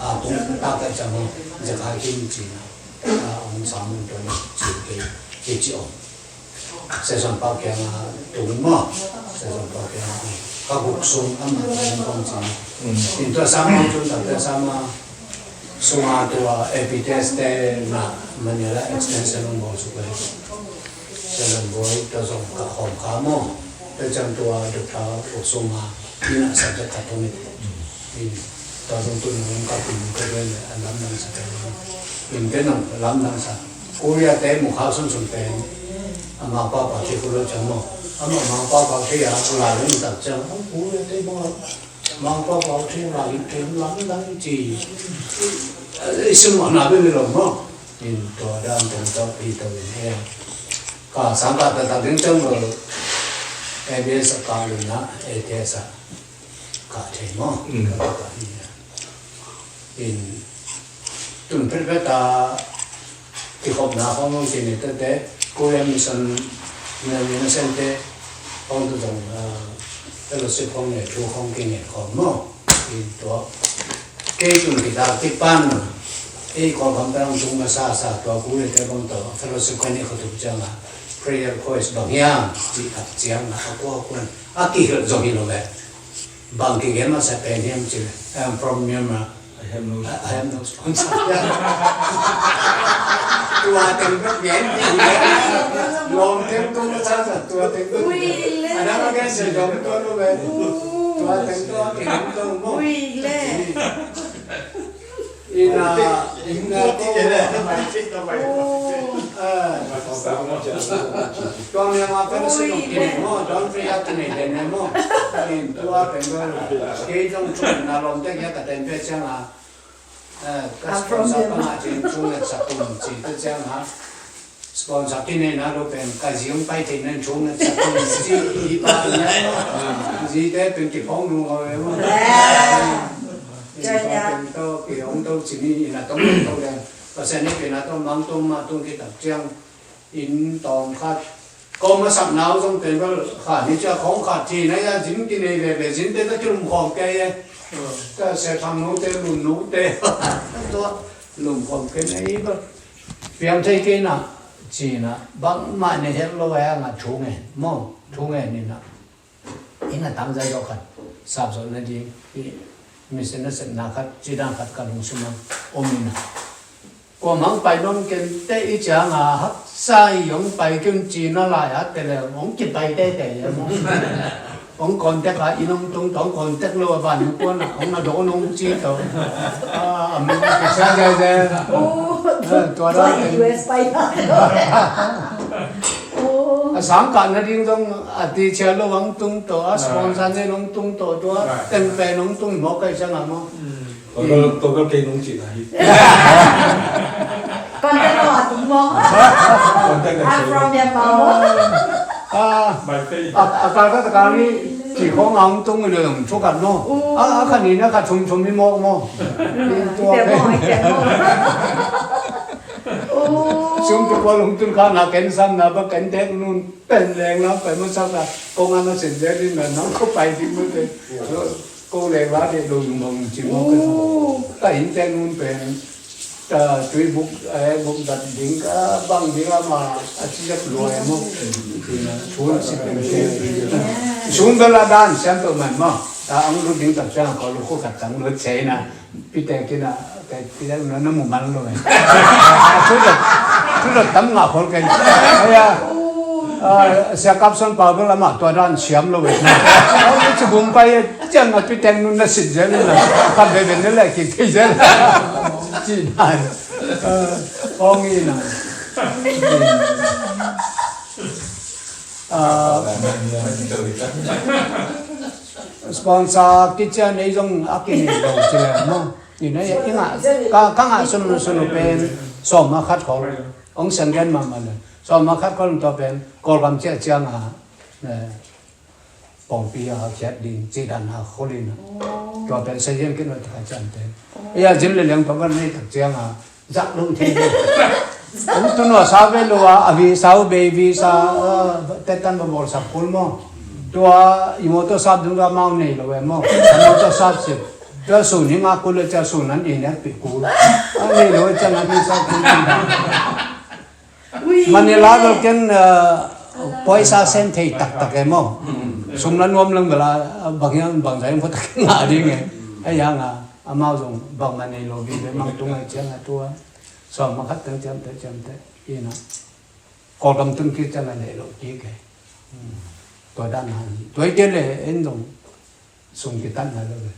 a kung tak ka ciang hong zia kha kim cina a hong sang hong tuan ci kei kei ci ong. Session pau kiang a tung maw? Session pau kiang a tung. Ka guk sung a man tung kong cin. In tua sama tung tak tua sama sunga tua A P test te na Manila extension ung bong suk le. Session boy tua song ka hong ka maw? Tua cang tua doctor guk sunga ina subject ka tung it. Tua zong tun hong ka pun ko ven le a lamdang sa pen. In pen hong lamdang sa. Korea te mu khau sun sun pen. A ma pa pa te ko lo cang mo. A ma ma pa pa te ya ko la leng tak cang. Korea te mo. Ma pa pa te la leng te lamdang ci. Isim ma na be lo mo. In tua dan tong tau pi tau in he. Ka sang ka ta ta ding cang lo. A B S ka lo na, A T S a. Ka thei maw? Ka ka hi a. In tun phet phet a kikhopna khawng hong kinei tete, Korea Mission na ni na sente hong tu zong, ah, fellowship hong nei thu hong kinei khawm maw. In tua kei tun kita kipan ei Kawlgam pen hong tung masa sa tua Korea te bang tua fellowship kan i khutuk ciang a prayer request bang hiam ci tak ciang a a kua kuan a kihilh zong hi lo ve. Bang kigen masa pen hiam ci le, I'm from Myanmar. I have no I have no sponsor. Tua teng bek gen. Lawm teng tung na sa sa tua teng bek. Ui le. Ana ma gen se jom tua lo ve. Tua teng tua gen tua lo mo. Ui le. Ina, ina ko. Tua Myanmar pen si nong kine mo, don free a kine den mo. In tua pen tua lo. Kei jong chung na lawm tek ya ka ten pe ciang a. Eh, ka sponsor pa ngah cin chung le sak kum ci te ciang a. Sponsor kine na lo pen ka zi hong pai thei nan chung le sak kum ci i pa na. Zi te pen kiphong lu ngau le mo. In tua pen to kihong to ci ni in a tong to le. Pasian ni pen a tong mang tong ma tong kitak ciang. In tawm khat. Kawm a sak nau zong pen bal kha ni cia khawng khat thi na ya zin kinei ve ve zin te ta kilum khawm ke ye. Ta se thang nu te lun nu te. Tua lum khawm ke nei bal. Piang thei ke na ci na bang mah ne het lo ya nga thu ngen mo thu ngen ni na. Ina tang zai zo khat sap zo na ding. Mission na set na khat ci dan khat ka lung suma om ina. Kuamah hong pai nawn kente i cianga haksa i hong pai kiun cina lai a tele hong kipai tete ia maw? Hong contact a inn hong tung tawh hong contact lo a ban hong kuan a hong na dawn hong ci tawh. A min kisa zeze. Tua da ken. U S pai na. A sangkah nading zong a teacher lo hong tung tawh a sponsor nen hong tung tawh tua tengpen hong tung mawk kai cianga maw? Total, total kei nung cih na hi. Contact lo a tung maw? Contact lo a tung. I'm from Myanmar maw? Ah, my face. A, a kal ka ta kal ni ci khong ang tung ni lung thukat maw? A, a khan ni na khat thum thum ni mawk maw? Tua pe. Sum tu ko lung tun kha na ken sam na ba ken tek nun pen leng na pen ma sa ta kong an na sen de ni na nang ko pai di mu te. Ko le va de lo yung bang ci mo ka. Ka in te nun pen. Ta tui buk, eh, buk dat ding ka bang ding a ma a ci jak lo e mo. Tun si pen te. Sun bela dan siam to man mo. Ta ang lu ding tak siang ko lu ko kat ang lu che na. Pite kina, pite na na mu man lo e. Thu dat, thu dat tam nga khol ken. Ya. Ah, sia kap son pa bel ama tua dan siam lo wei na. Au ci bum pai cian na pi teng nun na sit zel na. Ka be be ne le ki ki zel. Ci na. Ah, ong i na. Ah, sponsor ki cian ei zong a ki ni lo ci le mo. Ni na i nga ka ka nga sunu sunu pen som a khat khol. Ong sen gen ma ma le. Som a khat khol to pen kol gam cia cia nga. Pawngpi a khiat ding ci dan a kholin a. Tua pen sa hian kin oi taka cian te. Ia zin le liang paman nei tak ciang a zak lung thei ding. Ong tun wa sa ve lo a a visa u bei visa te tan ba bol sak kul mo. Tua i motor sap dung ga mau nei lo e mo. Motor sap sip. Tua sun hi nga kul le cia sun an i nek pi kul. An nei lo e cia nga visa kul. Manila bel ken, eh, poisa sem thei taktak e maw? Sum la nuam lang bela, eh, bang hiang bang zai maw tak ngah ding e. Hei hang a, amau zong bang mah nei lo vive mang tung ai ciang a tua. Sawm a khat teng ciamteh ciamteh ina. Kawlgam tun kik ciang a nei lo kik e. Tua dan hang hi. Tua i ke le en zong sum kitatna lo ve.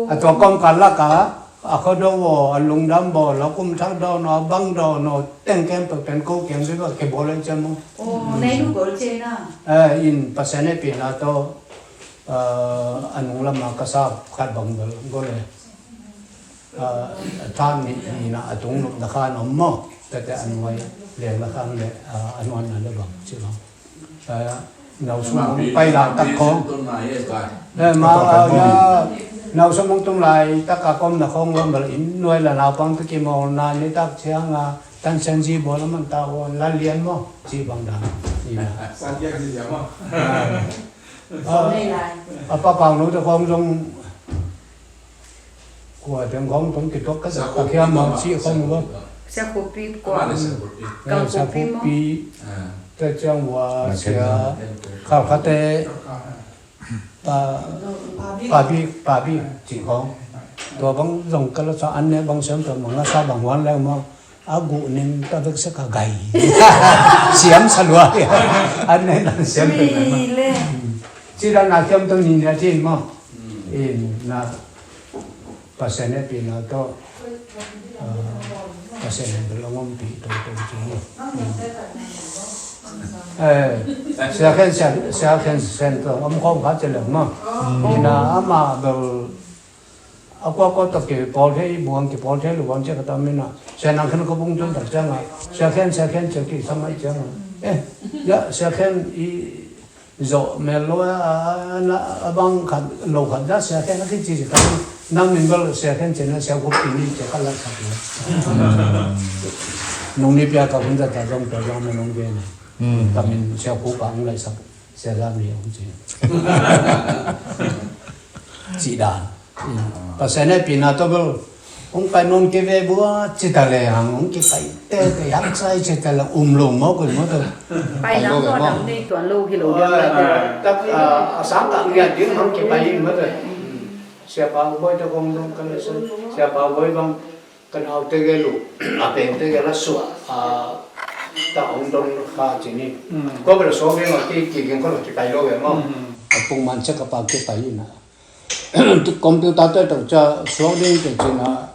A tua kawmkal laka a khuado aw, a lungdam bawl, a kumthak dawn aw, a bang dawn aw teng khempeuh pen ko kiang bek a kibawl ahi ciam maw? Aw, nei nu bawl ciang na. Eh, in Pasian hehpihna tawh, eh, a nung lama ka sa khat bang bawl bawl e. Eh, a than nih, nihna a tung nupna khan om maw? Tete a nuai lengna khan le, eh, a nuanna le bang ci maw? Nausung hong pai laitak khawng. Nausung hong tung laitak a kawmna khawng lam bel in nuai la naupang tu kimawlna nitak ciang a Tan Sian Zi bawl a man ta uan la lian maw, ci bang dan. Ina. San Diak Zi Zi maw. A, a pa Pau Nu te khong zong kua teng khong tong kituak ka zak ka khiam maw ci khong maw. Sia Khup Pi kua. Sia Khup Pi. Sia Khup Pi maw. Te ciang ua sia khal kha te. Pa, pa bi, pa bi, ci khong. Tua bang zong ka la sa an ne bang siam tua manga sa bang wan leng maw. A guh ning ta vek sia ka gai. Siam sa lua. An ne na siam tua maw. Ci dan na siam tua ni na ci maw. In na Pasian hehpihna tawh, ah, Pasian in bel hong ompih tongtong ci hi. Eh, Sia Khen, Sia, Sia Khen Sen tawh om khawm kha ci lem maw. Ina amah bel a kuakua tawh kipawl thei, buang kipawl thei, lu buang ci kha ta mina. Sia Nang Khen Kho Bung tun tak ciangah Sia Khen, Sia Khen ci kisam mai ciangah. Eh, ya, Sia Khen i zawh mel lo a, a, a bang khat lo khat za Sia Khen a kici ci kha. Nang min bel Sia Khen ci na Sia Khup Pi ni ci kha lai khat lo. Nung ni pia ka hun za ta zong ta zong na nung gen. Ka min Sia Khup Pi ang lai sak Sia Za mi ang ci. Ci dan. Pasian hehpihna tawh bel hong pai nawn kei ve bua ci ta le hang hong kipai tete haksa i ci ta le um lo maw koi maw tawh. Pai lo ve maw. Pai lo ve maw. Tua dam nei tuan lo hi lo ding. Oi, tak, ah, a sang kah ngiat ding hong kipai in maw tawh. Sia Pau Bawi te kong dong ka le sa, Sia Pau Bawi bang ka nau te gel uh, a pen te gel a suah, ah, ta hong dong kha ci ni. Ko bel suah ve maw ki, ki geng ko lo kipai lo ve maw. A pung man sia ka pa kipai in a. Computer te tawh ca suak ding te cina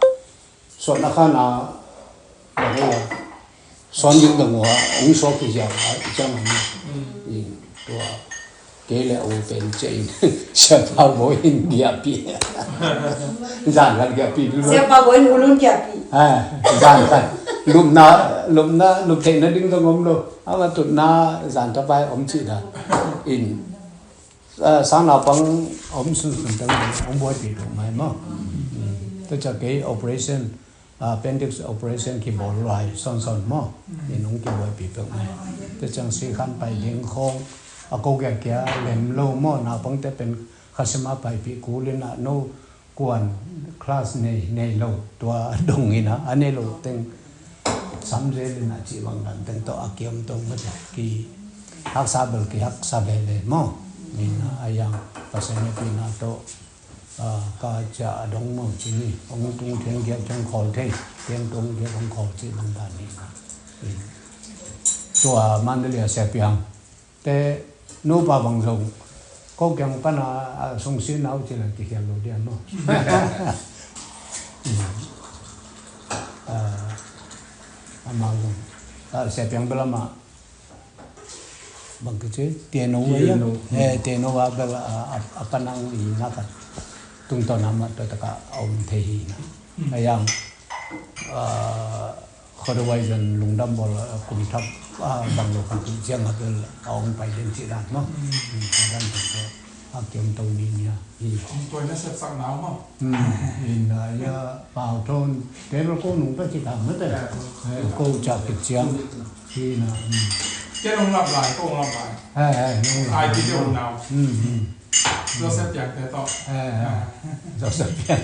suakna khan a, bang a, suan ding bang a, hong suak hi ziau a, i ciang a, i tua, kei le a u pen cia in, Sia Pau Bawi in giahpih. Zan khat giahpih. Sia Pau Bawi in u lun giahpih. Ha, zan khat. Lupna, lupna, lup theihna ding zong om lo. Ama tutna zan tapai om cih dan. In, ah, sang naupang a om sunsun teng hong buaipih tuk mai maw. Tua ciang kei operation, ah, appendix operation kibawl lai sawnsawn maw. In hong kibuaipih peuh mai. Tua ciang sikhan pai ding khawng a ko giakia lem lo maw. Naupangte pen khasima paipih kul in a no kuan class nei, nei lo tua dong in a, a nei lo teng sam zel in a cih bang dan teng tawh a kiam tong mate ki haksa bel ki haksa veve maw. Ni na a yang Pasian hehpihna tawh, ah, ka cia a dong maw ci ni, hong tung theng giak theng khawl thei, theng tung giak hong khawl cih bang dan ni na. Tua Mandalay a Sia Piang te nupa bang zong ko kiang pan a, a sung si nau ci la kikhial lo dia maw. Ah, amau zong, ah, Sia Piang bel amah bang kici tiano a ya. Tiano. Eh, tiano a bel a, a, a panang i na ka tungtawn amah tua taka a om thei hi na. A yang, ah, Khuadawai zan lungdam bawl, ah, kum thap, ah, bang lo khat ciang a bel a hong pai den cih dan maw. Cih dan tawh a kiam to ni nia. Hong tuai na sepsak nau maw. In a ya pau thon te lo ko nung ta cih dan mate. Ko ca kit ciang. Hi na. Ke nung lap lai, ko nung lap lai. Hai, hai, nung lap lai. Ai ti ke nau. Joseph Piang te tawh. Eh, eh. Joseph Piang.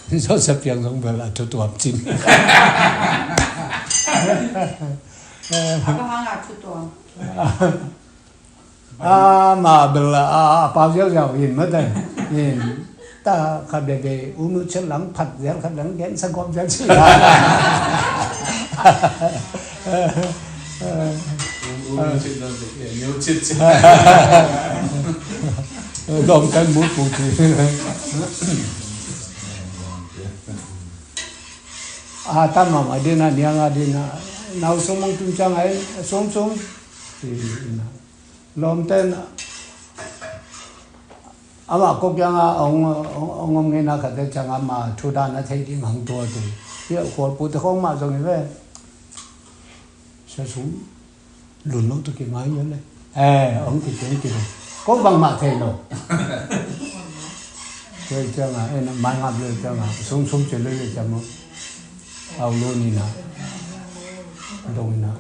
Joseph Piang zong bel a thu tuam cin. A bang hang a thu tuam. Amah bel a, a pau ziauziau in mate. In ta khat bebe unu chet lang phat zial khat lang gen sa gom zial cin. Dom kan mu pu ti. A ta mama dina nianga dina nau sung mang tun ciang ai sung sung. Lawmte na amah ko kianga hong, hong, hong om ngeina khate cianga ama thu dan a thei ding hang tua tu. Hia khualpute khong mah zong hi ve. Sia sum lun lo tu kingai hia le. Eh, hong kikei kilo. Ko bangmah thei lo. Tua cianga, eh, na mai ngap le cianga, sum sum ci le le cianga. Au lo ni na. Dong ina.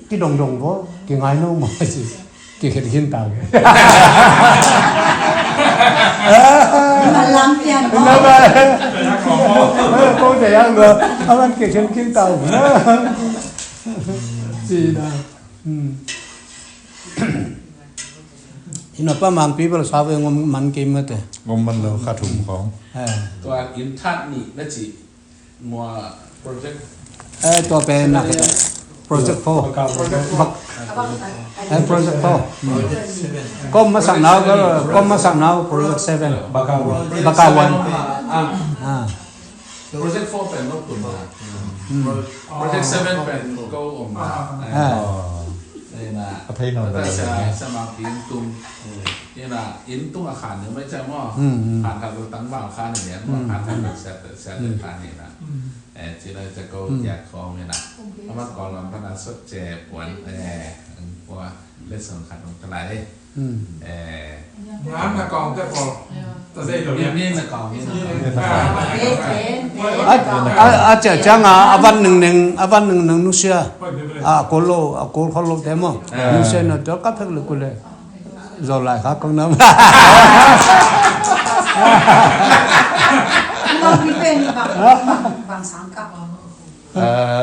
Kidongdong bo, kingai no maw ci. Kikhen khin ta. Malam pian bo. Ko de yang go. Aman kikhen khin ta. Ci na. Ina pa Mangpi bel sa ve ngom man kei mate. Ngom man lo kha thum khong. Tua in that ni na ci. Mua project. Eh, tua pen na project four. Bak. Eh, project four. Kom masak nau, kom masak nau project seven. Bakawan. Ah. Project four pen lo kum na. Project seven pen ko om na. Ah. Ina. A thei no. Sa sa ma kin tum. Ina in tung a khan ni mai cha mo. Khan khan lo tang ba khan ni mo. Khan khan lo sa sa khan ni na. Eh, ci lai ca ko kiak khawng hi na. A man kawl lam pana sot ce puan, eh, ang pua lesson khat ang talai. Eh. Ngan na kawng te pawl. Ta zei lo ya. Ni na kawng ni na. A, a, a cia ciang a, a van ning ning, a van ning ning nusia. A kolo, a kol kolo te mo. Nusia na to ka phek le kule. Zolai kha kong nam. Lawng ni pen bang bang sang kap.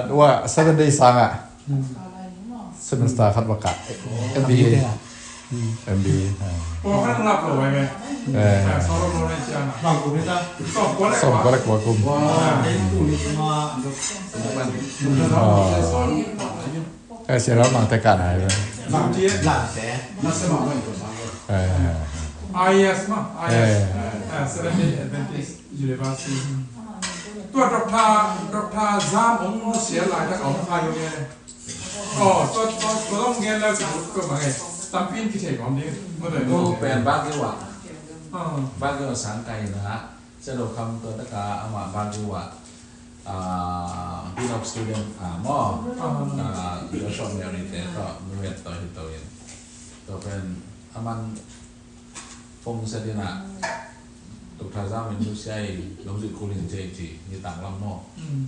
Wa seven days sang ah. Semester khat wa ka. M B A. M B A. Wa khat ngap lo wai me. Eh. Solo lo ne ciang. Bang ku ni ta. Som ko lek wa kum. Wa. Ai, sia lam mang te ka nai. I S ma, I S. Seventh Day Adventist University. Tua Doctor Doctor Zam ong sia lai ta ong ai ong nge. Oh, tua tua tua ong nge la sia tua ma nge. Tampin ki thei ong ding. Mo doi. Tua pen Baguio. Baguio sang kai na. Sia do kam tua ta ka ama Baguio. Dean of Student maw, Joshua Mary te tawh nuet tawh hi to in, tua pen a man pong sa dina Doctor Zam in nusia i lungzui kulin cia i ci ni tang lam maw.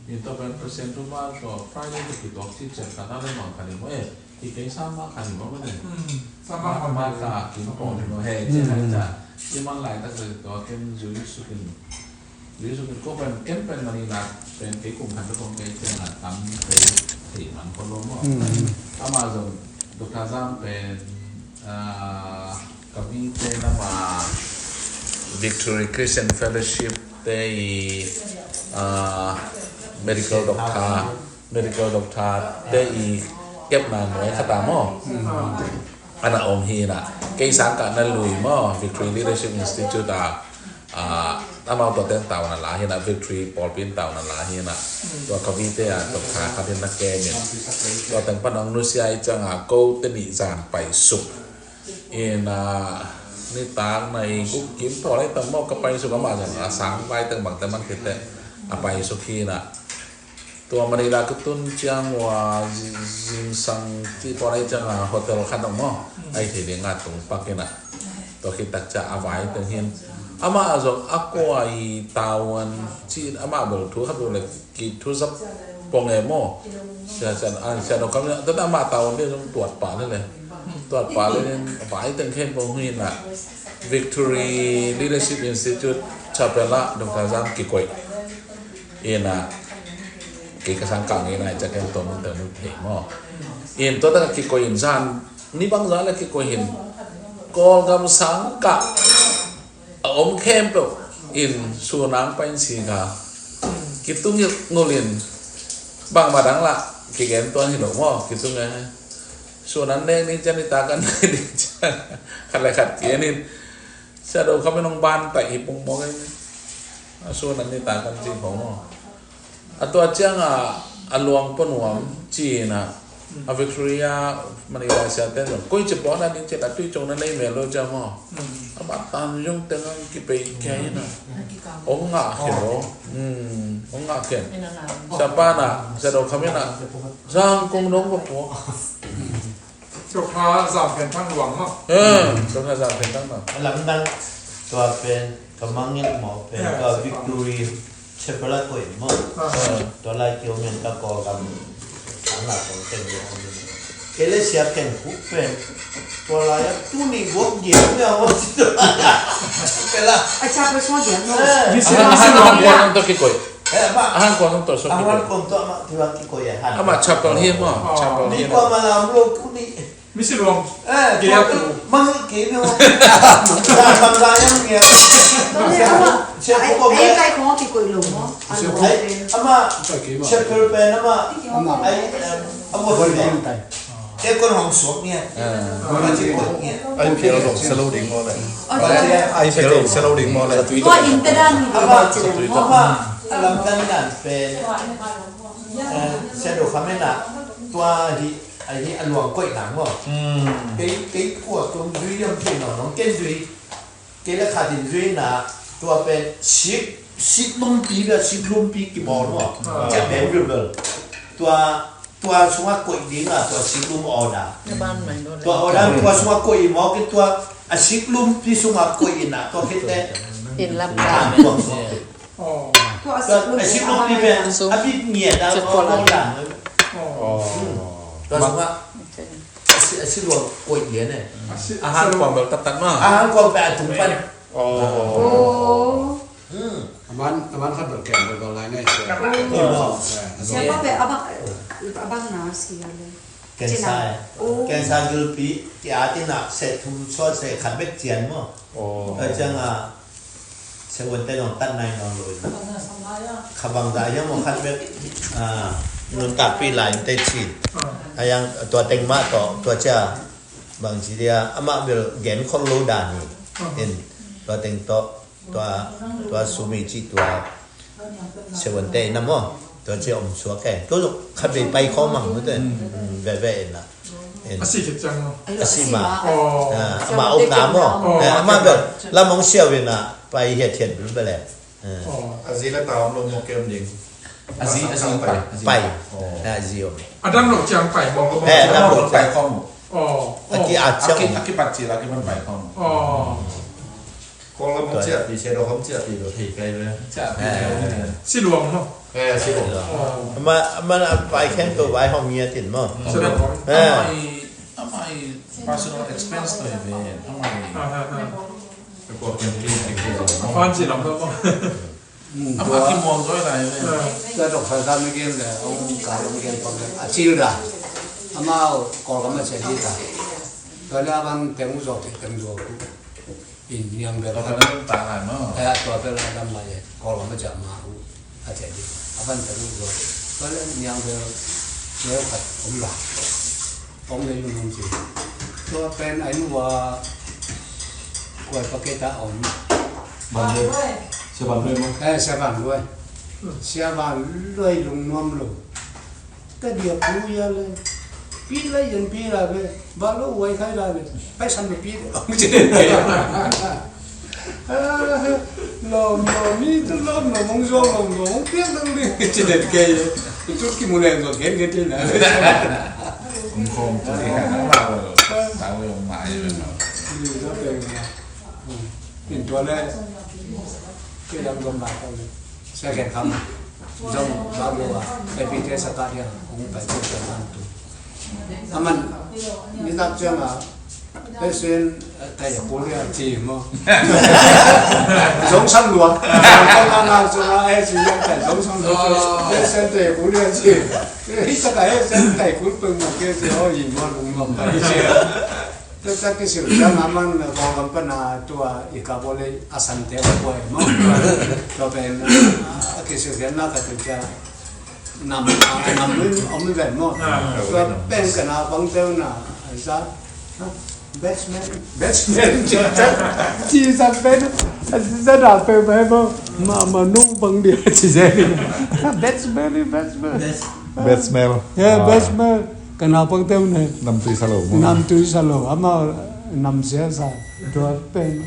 In tua pen President Tuma tua Friday te kituak ci ciat khat a le maw khat i maw e. Hi kei sama khan hi mawk maw. Sama khan ma ka kim pawng hi mawk hei ci hai ca. Hi man lai tak le tua ken zui sukin zui sukin ko pen ken pen mani lak pen kei kum khan kong kei ciang a tam kei thei man ko lo mawk. Ama zong Doctor Zam pen ka mi te nama Victory Christian Fellowship te i medical doctor medical doctor te i kepna nuai khata maw. Ana om hi na kei sang kah na lui maw Victory Leadership Institute a amau tua ten tau na la hi na Victory pawlpi in tau na la hi na tua ka vite a doctor khat in na kem in tua teng pan ang nusia i cang a ko te nih zan pai suk in nitak na i guk kim pawl ai tam maw ka pai suk amah zan a sang vai teng bang te man khit te a pai suk hi na. Tua Manila ka tun ciang ua zingsang ti pawl ai ciang a hotel khat dong maw ai thei ding a tung pak in a tua khit tak ciang a vai teng hin amah zong a kua i tawan ci amah bel thu khat bel le ki thu zap pong e maw sia sia an sia dong kam in a tua amah tawan bel zong tuat pa le le tuat pa le nin a vai teng khen pong hin a Victory Leadership Institute chapel ah Doctor Zam kikoih. Ina kei ka sang kang ina i caken to mun te mun thei maw. In to ta ka kikoi in zan ni bang zan la kikoi hin Kawlgam sang kah a om khempeuh in sunang pain si kha kitung ngul in bang madang la kigen tuan hi lo maw kitung e. Sunan nek ni cian i ta kan nek ni cian khat le khat kien in Sia do khamen hong ban taih hi pong mawk ei. A suan an ni ta kan ci khong aw. A tua ciang a a luang pua nuam ci-in a a Victoria Manila sia ten zong koi ci pawh na ding ci a tui cong na nei mel lo ciang maw. A mat tan zong teng ang kipei kia in a hong ngah khen lo. Hong ngah khen. Sia pa na sia do khamen a zang kong dong pua pua. Tua kha zam pen thang luang maw? Eh, tua kha zam pen thang luang. A lamdang tua pen ka mangngilh mawh pen tua Victory Chapel a koih maw? Tua lai kio men ka Kawlgam Kei le Sia Ken Khup pen tua lai-ah tuni guak giak nia maw ci tua lai-ah. Kei la. A chapel sung giak maw? Eh. Misi a han, a han kuan hong tawh kikoih. Eh, amah. A han kuan hong tawh sung kikoih. A han kuan tawh amah tua kikoih a han. Amah chapel hi maw? Oh. Chapel hi maw? Ni kua malam lo tuni. Misi luang. Eh, giak tu. Mang kei ni maw? Bang za yang ni. Sia, sia ko ko. Ai, kai khong kikoih lo maw? Ai, amah chapel pen amah. Amah. Ai, em, amah. Aircon hong suak nia. Ah. Amah ci kuat nia. Ai phial lo, sa lo ding maw le. Ai phial lo, sa lo ding maw le. Tua in te dan ni. Amah, amah, a lam dan dan pen. Eh, Sia Do Khamen ah, tua hi, ai hi a luang koih nang maw. Hmm. Kei, kei kua tung zui yam kei nong, nong ken zui. Kei le khat in zui na, tua pen sik, sik lumpi bia, sik lumpi kibawl maw. Ah. Cia beng bel bel. Tua, tua sungah koih ding a, tua sik lum order. Tua order, tua sungah koih maw, kei tua, a sik lumpi sungah koih in a, tua kei te. In lam. Ah, tua sungah koih. Oh. Tua a sik lumpi pen, a bit ngiat a, tua order. Oh. Hmm. Tua sungah. Okay. A si, a si luang koih lian eh. A si, a han kuang bel tattat ma. A han kuang bel a tung pan. Oh. Oh. Hmm. A man, a man khat bel kem bel bel lai ngai sia. Oh. Eh, a sia pa bel a bang, a bang na sia le. Cancer. Oh. Cancer gilpi, ki a ti na se thum so se khat bek cian maw. Oh. A ciang a, Sia Uan te zong tat nai nawn lo in. Kha bang za hiam aw khat bek, ah, nuntakpih lai in te cin. Ah. A yang tua teng mah tawh, tua cia bang ci dia, amah bel gen khol lo dan hi. Ah. In, tua teng tawh, tua, tua sumi ci tua. Sia Uan te in a maw. Tua ci om suak e. Tua zong khat vei pai khawm ang, tua. Mm. Mm, veve in a. En. A si khit ciang maw? A si ma. Oh. Ah, ama om na maw. Oh. Eh, ama bel lam hong siau in a, pai hiat hiat bel bel e. Eh. Oh. A zi le ta om lo maw kem ding. A zi, a zi pai. Pai. Oh. Eh, a zi om. A dam lo ciang pai bawng lo. Eh, a dam lo pai khawm. Oh. A ki a ciang. A ki, a kipat ci la kipan pai khawm. Oh. Kawlgam hong ciahpih, Sia Do hong ciahpih lo thei kei ve. Ciahpih lo. Si luang maw? Eh, si luang. Oh. Ama, ama a vai khen ko vai hong ngiat in maw. Sia Do hong. Eh. Ama i, ama i personal expense to hi ve. Ama i. Ah, ah, ah. Ko ken ti ti. Fan si lam lo maw? Ama ki muang zoi lai ve. Sia Do kha ka mi gen le, hong ka hong gen pang le. A cil da. Ama Kawlgam a ciah di da. Tua le a bang teng zo te teng zo. In niang bel. Tua bel lam ta lai maw. Eh, tua bel lam lai e. Kawlgam a ciah ma uh. A ciah ding. A ban ta ding zo. Tua le niang bel. Leu khat om la. Om le yung nung ci. Tua pen ai nu wa. Kuai pa ke ta om. Ban le. Sia Ban le maw. Eh, Sia Ban le. Sia Ban le lung nuam lo. Ka dia pu ya le. Pi la yan pi la be. Ba lo wai khai la be. Pai san be pi de. Ong ci den ke. Lom lom ni tu lom lom ong zong lom lom ong piak dong ni ci den ke. Tu ki mu leng zong gen gen tin na. Ong kong tu ni ha ba lo. Ta lo yong ma yi lo. Ni za pe. Tin tua le. Ke dang zong ma ta le. Second coming. Zong ba lo a, pai pi te sa ka dia, kong pai pi te sa tu. Aman, ni tak ciang a, Asian, eh, tai a Korea ci maw. Zong sam lua. Zong sam lua. Zong sam lua. Asian tai a Korea ci. Hi tak a Asian tai kul peng maw ke ci, oh, i maw lung maw pai ci. Tua ciang kisil ciang a man Kawlgam pan a tua i ka bawl le a sante a buai maw. Tua pen a kisil ciang na ka tua ciang nam, a nam lui om ven maw. Tua pen ka na bang teu na za. Batsman, batsman ci za pen za da pe pe maw. Ma ma nu bang dia ci za. Batsman, batsman. Best smell. Yeah, best smell. Ka naupang te uh ne. Namtui sa lo maw. Namtui sa lo. Ama namsia sa. Tua pen.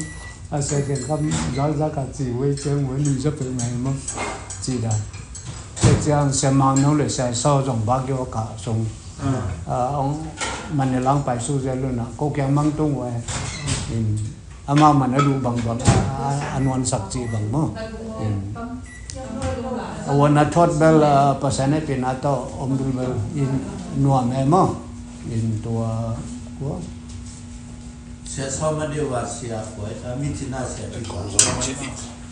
A second kam za za ka ci wei ciang wei nung za pen mai maw. Ci da. Tua ciang Sia Mang No le Sia Saw zong ba kio ka sung. Ah, ong man ne lang pai su ze lu na. Ko kiang mang tung wei. In. Amau man a duh bangbang a, a, a nuansak cih bang maw. In. A wan a thot bel, ah, Pasian hehpihna tawh om bilbel in nuam e maw. In tua kua. Sia Sawm a deuh a Sia Kuai, a, mi cina Sia Pi Kuai.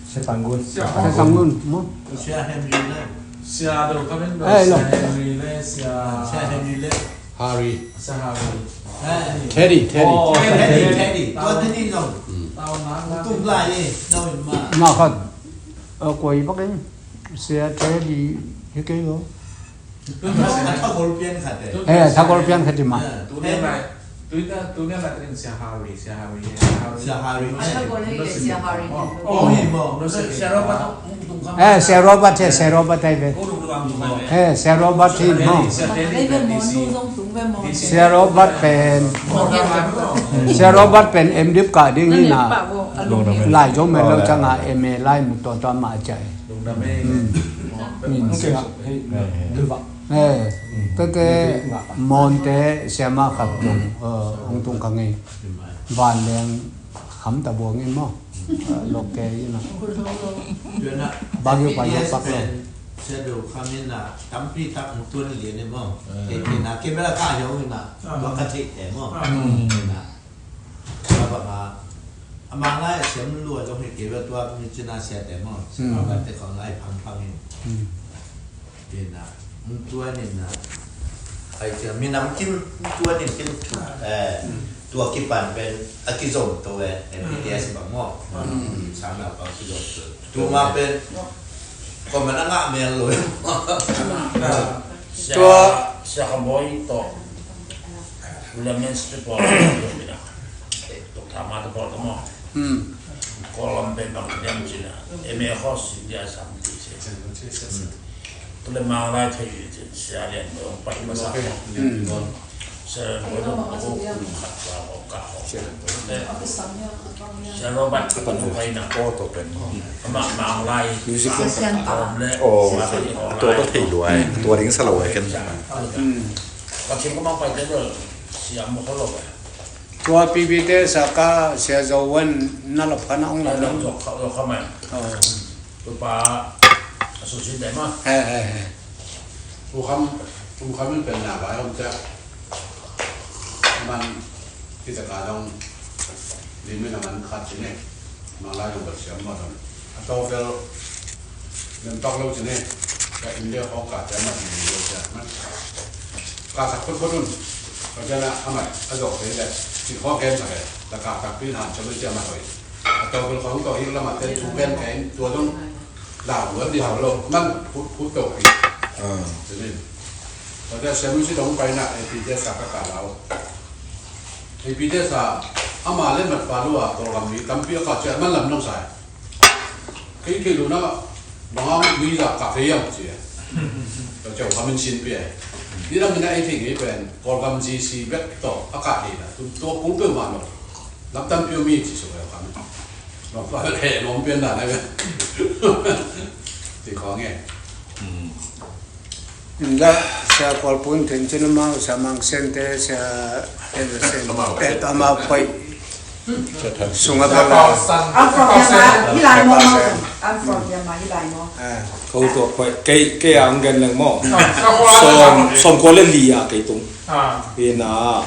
Sia Tang Gun. Sia Tang Gun maw. Sia Henry le. Sia Do Kamen Do, eh, Sia lo. Henry le, Sia, Sia Henry le. Harry. Sia Harry. Eh. Teddy, Teddy. Oh, Teddy, Teddy. Teddy. Tua Teddy zong. Mm. Tau na, na. Tung lai ni, zong ma. Ma khat. Tua kua i bak in. Sia Teddy hi kei lo. A thagol pian khat e. Eh, thagol pian khat i ma. Eh, tu ni lai, tu ni, tu ni lai trin Sia Harry, Sia Harry, Sia Harry. Sia Harry. Sia Harry, Sia Harry. Oh, oh, hi mo. Sia Robert, tung, tung kam. Eh, Sia Robert, eh, Sia Robert, eh, ve. Ko tung, tung, tung, tung. Eh, Sia Robert, hi mo. Sia Teddy, Sia Teddy, Sia Teddy. Sia Robert pen. Sia Robert pen M.Div kah ding hi na. Lai zong mel lo ciang a M.A lai mu tua tua ma cai. Min sia. Eh, tete monte siama khat tung, eh, ung tung ka ngei. Vanleng kham ta buang in maw. Eh, lok ke in a. Baguio pa lok pak lo. Sia Do Kham in a, tampi tak mu tuan lian in maw. Kei kei na, kei bela ka hiau in a, tua ka thei te maw. Kei na. Tua bang a, a mang lai a siam lua zong hi kei bela tua mi cina sia te maw. Sia bang te khong lai phang phang in. Ina, tuan ina, ai cia minam kim, tuan in kim, eh, tua kipan pen a kizom to e, M B T S bang maw. Sang na pa kizom to. Tuma pen, ko mana ngah mel lo. Sia, sia Kamboi to. Lamens to. Tok tama to maw. Kolam pen bang diam cina. M A Hos India sam ti se. Tule mang lai thei sia lian mo pai ma sa. Sia lian mo dong ko khat la ko ka ko. Sia Robert ko pai na. Ko to pen. Ma mang lai. Music ko le. Oh, to ko thei luai. To ding sa lo ai ken. Ka thim ko mang pai te lo. Sia mo ko lo. Tua P B T sa ka Sia Zo Wan na lap ka na ong la lo. Lo ka mai. Oh. Tupa a su sin dai ma. He, he, he. U Kham, U Kham in pen na vai om cia. Man, kita ka dong, di min a man khat ci ne. Mang lai dong bat siam ma dong. A to fel, nem tok lo ci ne. Ka India ko ka cia ma di lo cia. Man. Ka sak phut phut un. Ka cia na a mat, a dok te le. Ci ko ken sak e. La ka tak pin han cia ma cia ma hoi. A to bel khong to hik lamah te thu ken ken tua dong lau luan di hau lo man phut phut to pi. Tua nin tua te siam si dong pai na A P J sa ka ka lau. A P J sa ama le mat pa lua Kawlgam mi tampi a ka cia man lam nong sai. Kei kei lu na banga mi za ka kei yang cia. Tua cia ka min sin pi ai. Ni lam mina A P J pen Kawlgam G C bek to a ka kei na tua kul pe ma no. Lam tampi mi ci su ka min. Nong pa he nong pian dan ai ve. Ti khong e. Inda sia Kual Pun Thin Cin amau, sia Mang Sen te, sia Henderson. Amau. Eh, amau pai. Sunga pala. I'm from Myanmar. Hi lai mo mo. I'm from Myanmar. Hi lai mo. Ah. Ko to pai. Kei, kei ang gen leng mo. Som, som ko le li a kei tung. Ah. Ina.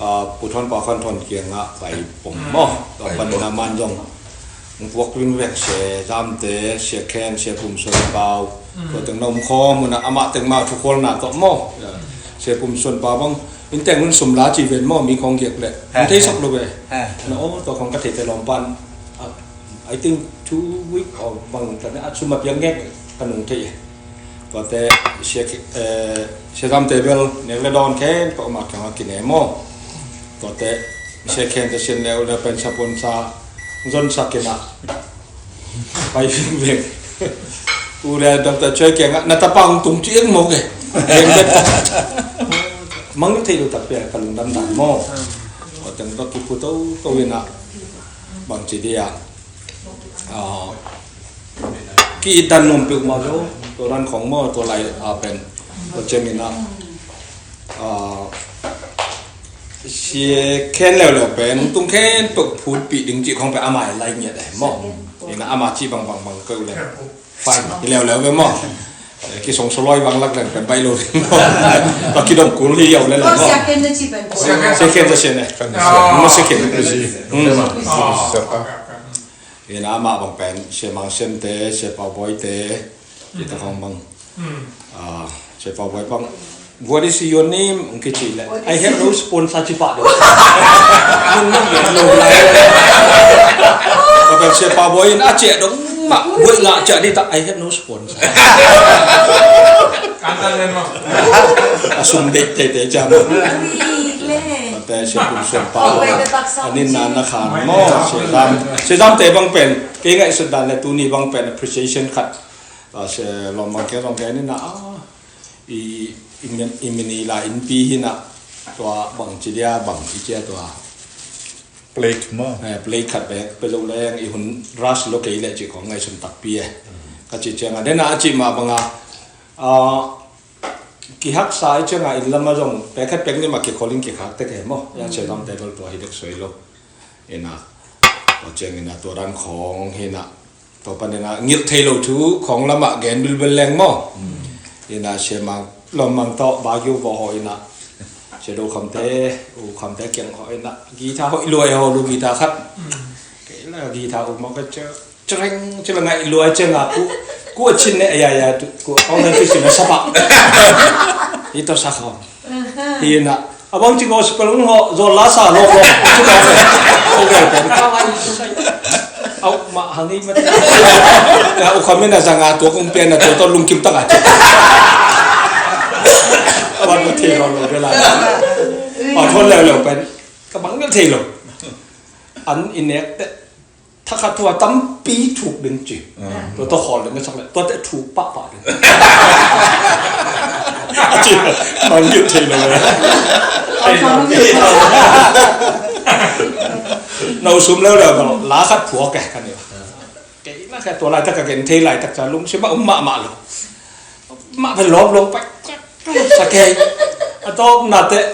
Ah, Pu Thon Pau Khan Thon kiangah pai pong maw. Tua panin a man zong hong puak ring vek Sia Zamte, Sia Khen, Sia Pum Suan Pau. Tua teng na om khawm un a, amah teng mah thu khualna tawh maw. Sia Pum Suan Pau bang in teng un sum la ci ven maw, mi khawng giak leh hong thei sok lo ve. Na aw, tua khawng ka theite lawm pan. Ah, I think two week or bang tane a sum a piang ngek ka nung thei e. Tuate Sia, eh, Sia Zamte bel nek le dawn khempeuh amah kiangah kine maw. Tuate Sia Khen te sin le uh le pen sapon sa zon sak in a pai vingveng. U le Doctor Choi kiangah na tapa hong tung ci eng maw ke. Mang thei lo tak pia ka lungdam dan maw. Tua teng tua kiphu toto in a bang ci dia. Ah, ki-it dan nuam peuhmah lo, tua dan khong maw, tua lai a pen, tua ciangin ah, ah, Sia Khen leuleu pen, tung khempeuh phutpih ding cih khong pen amah lai ngiat eh, maw. Ina amah cih bangbang bang keu le. Fine, hi leuleu ve maw. Kisong sawloi bang lak leng pen baih lo ding maw. Ka kidong kul hi yau le lo maw. Sia ken na ci pen. Sia ken ta sia ne. Maw sia ken. Ina amah bang pen Sia Mang Siam te, Sia Pau Bawi te, kita khong bang. Sia Pau Bawi bang. What is your name? Ong kici le. I have no sponsor ci pah dong. Nung nung nung lai. Ka pen Sia Pau Bawi in a ciah dong mah. Buai ngah ciah di ta, I have no sponsor. Kantan len mah. A sum dek te te jam. Pen Sia Pau Bawi. Anin na na khan mo. Sia Dam. Sia Dam te bang pen. Kei ngaihsut dan le tuni bang pen appreciation khat. Sia Lawm bang ke bang ke ni na. I, i, i Manila innpi hi na tua bang ci dia bang i cia tua. Plate maw? Eh, plate khat bek pe zo leng i hun rush lo kei le ci kong ngaihsun takpi eh. Ka ci cianga dena a ci mah banga, ah, kihaksa i cianga inn lama zong pe khat pek ni mah kikholin kikhak tek eh maw. Ya Sia Dam table tua hi dek soi lo. Ina tua ciang ina tua dan khong hi na. Tua pan ina ngilh thei lo thu khong lamah gen bilbel leng maw. Ina Sia Mang, Lawm Mang tawh Baguio vaw haw ina. Sia Do Kham te, U Kham te kiang haw ina. Guitar hoih luai haw lu guitar khat. Kei la guitar u maw ka cia. Cireng, ci la ngaih luai cianga ku, ku a cin ne, ya, ya, tu, ku a kong dan tu cin na sapa. Ito sa khong. Hi na. Abang ci gospel ung ho, zol la sa lo ko. Ci ko. Ko ko pen ka wai. Au ma hang i ma. Ya u khamin a zanga tua kung pian na tua to lungkim taka ci. Awan ma thei lo lo de la. A thon leu leu pen. Ka bang mil thei lo. An i nek te. Thakhat tua tampi thuk ding ci. Tua tawh khawl ding ka sak le tua teh thuk pahpah ding. Ci man gilh thei lo le. Na u sum leuleu bang la khat phuak eh ka ni. Kei la khat tua laitak ka gen thei laitak ca lungsim a um mahmah lo. Mah phen lawp lawp pai. Sa kei. A tawpna teh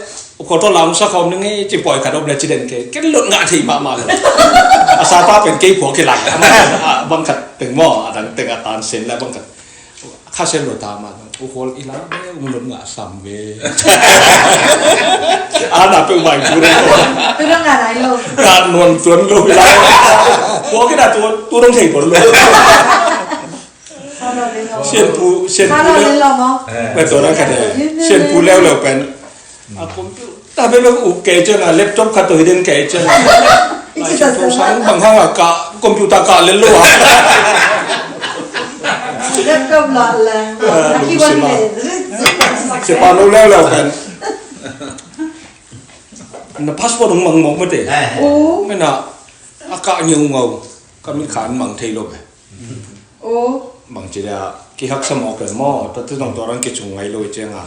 u kho tawh lam sa khawm ning ci pawi khat om le ci den kei. Ken lot ngah thei mahmah lo. A sapa pen kei phuak kei lai. Bang khat teng maw a dang teng a tan sen la bang khat. Kha sen lo ta ma u khol i la be u lot ngah sam ve. A na pe u bai bu. Tu dong ngah nai lo. Ka nuam tuan lo i la. Phuak kei na tu dong thei pon lo. Sianpu, sianpu leu. Tua dan khat e. Sianpu leuleu pen. A computer bek bek up kei ciang a laptop khat tawh hi den kei ciang a. Lai sianpu sang bang hang a ka computer ka lel lo a. Laptop la la. Siapa lo leuleu pen. Na passport hong mang mawk mate. Mena a ka ngiu ngau. Ka mi khan mang thei lo be. Bangci dia kihaksa mawk le maw, tua tu zong tua rang kicung ngai lo i cianga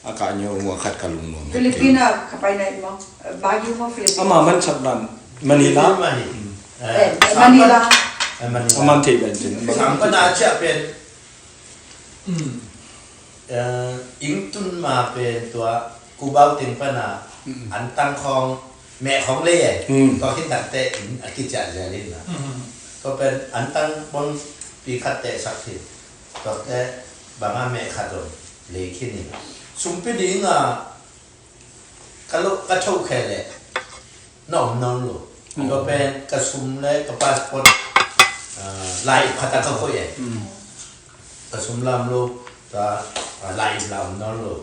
a ka nyo mua khat ka lungnuam. Filipina ka pai nai maw? Baguio maw Filipina? Ama man sak dan Manila. Filipina hi. Eh, Manila. Eh, Manila. Aman thei dan cin. Sangpana ciah pen. Eh, ing tun ma pen tua Cubao teng pana an tang khawng meh khawng lei eh. Tua khin takte in a kiciah zel in a. Tua pen an tang bang pi khat teh sak khin. Tua te banga meh khat om lei khin in. Sumpi ding a ka lo ka tho khe le na om nawn lo. Tua pen ka sum le ka passport lai phat a ka koih eh. Ka sum lam lo ka lai la om nawn lo.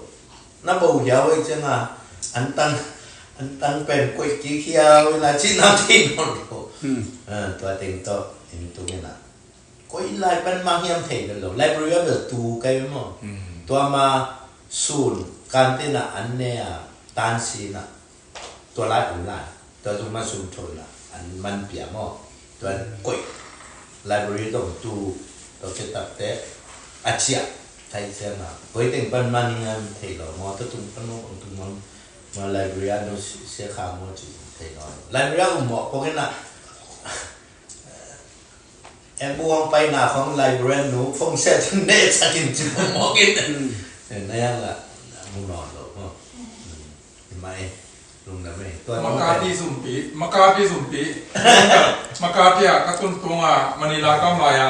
Na bo hiau ei cianga an tang an tang pen koih kik hiau ina cih na thei nawn lo. Tua teng tawh in tung ina koih lai pen mang hiam thei lo. Library a bel tu kai maw. Tua ma sun kantina an ne a tan sina. Tua lai om lai tua zong man sum tho ina an man pia maw. Tua koih library dong tu tua ke takte a ciah thai ciang a koi teng pan man ing an thei lo maw. Tua tung pan maw tung mang maw library a no sia kha maw ci thei lo. Library a um maw ko ke na. Em bu hong pai na khong library nu phong set ne sakin ci phong mawk in. Na yang la mu nawn lo maw. Mai lung na mai. Tua makapi sumpi, makapi sumpi. Makapi a ka tun tung a Manila kam lai a.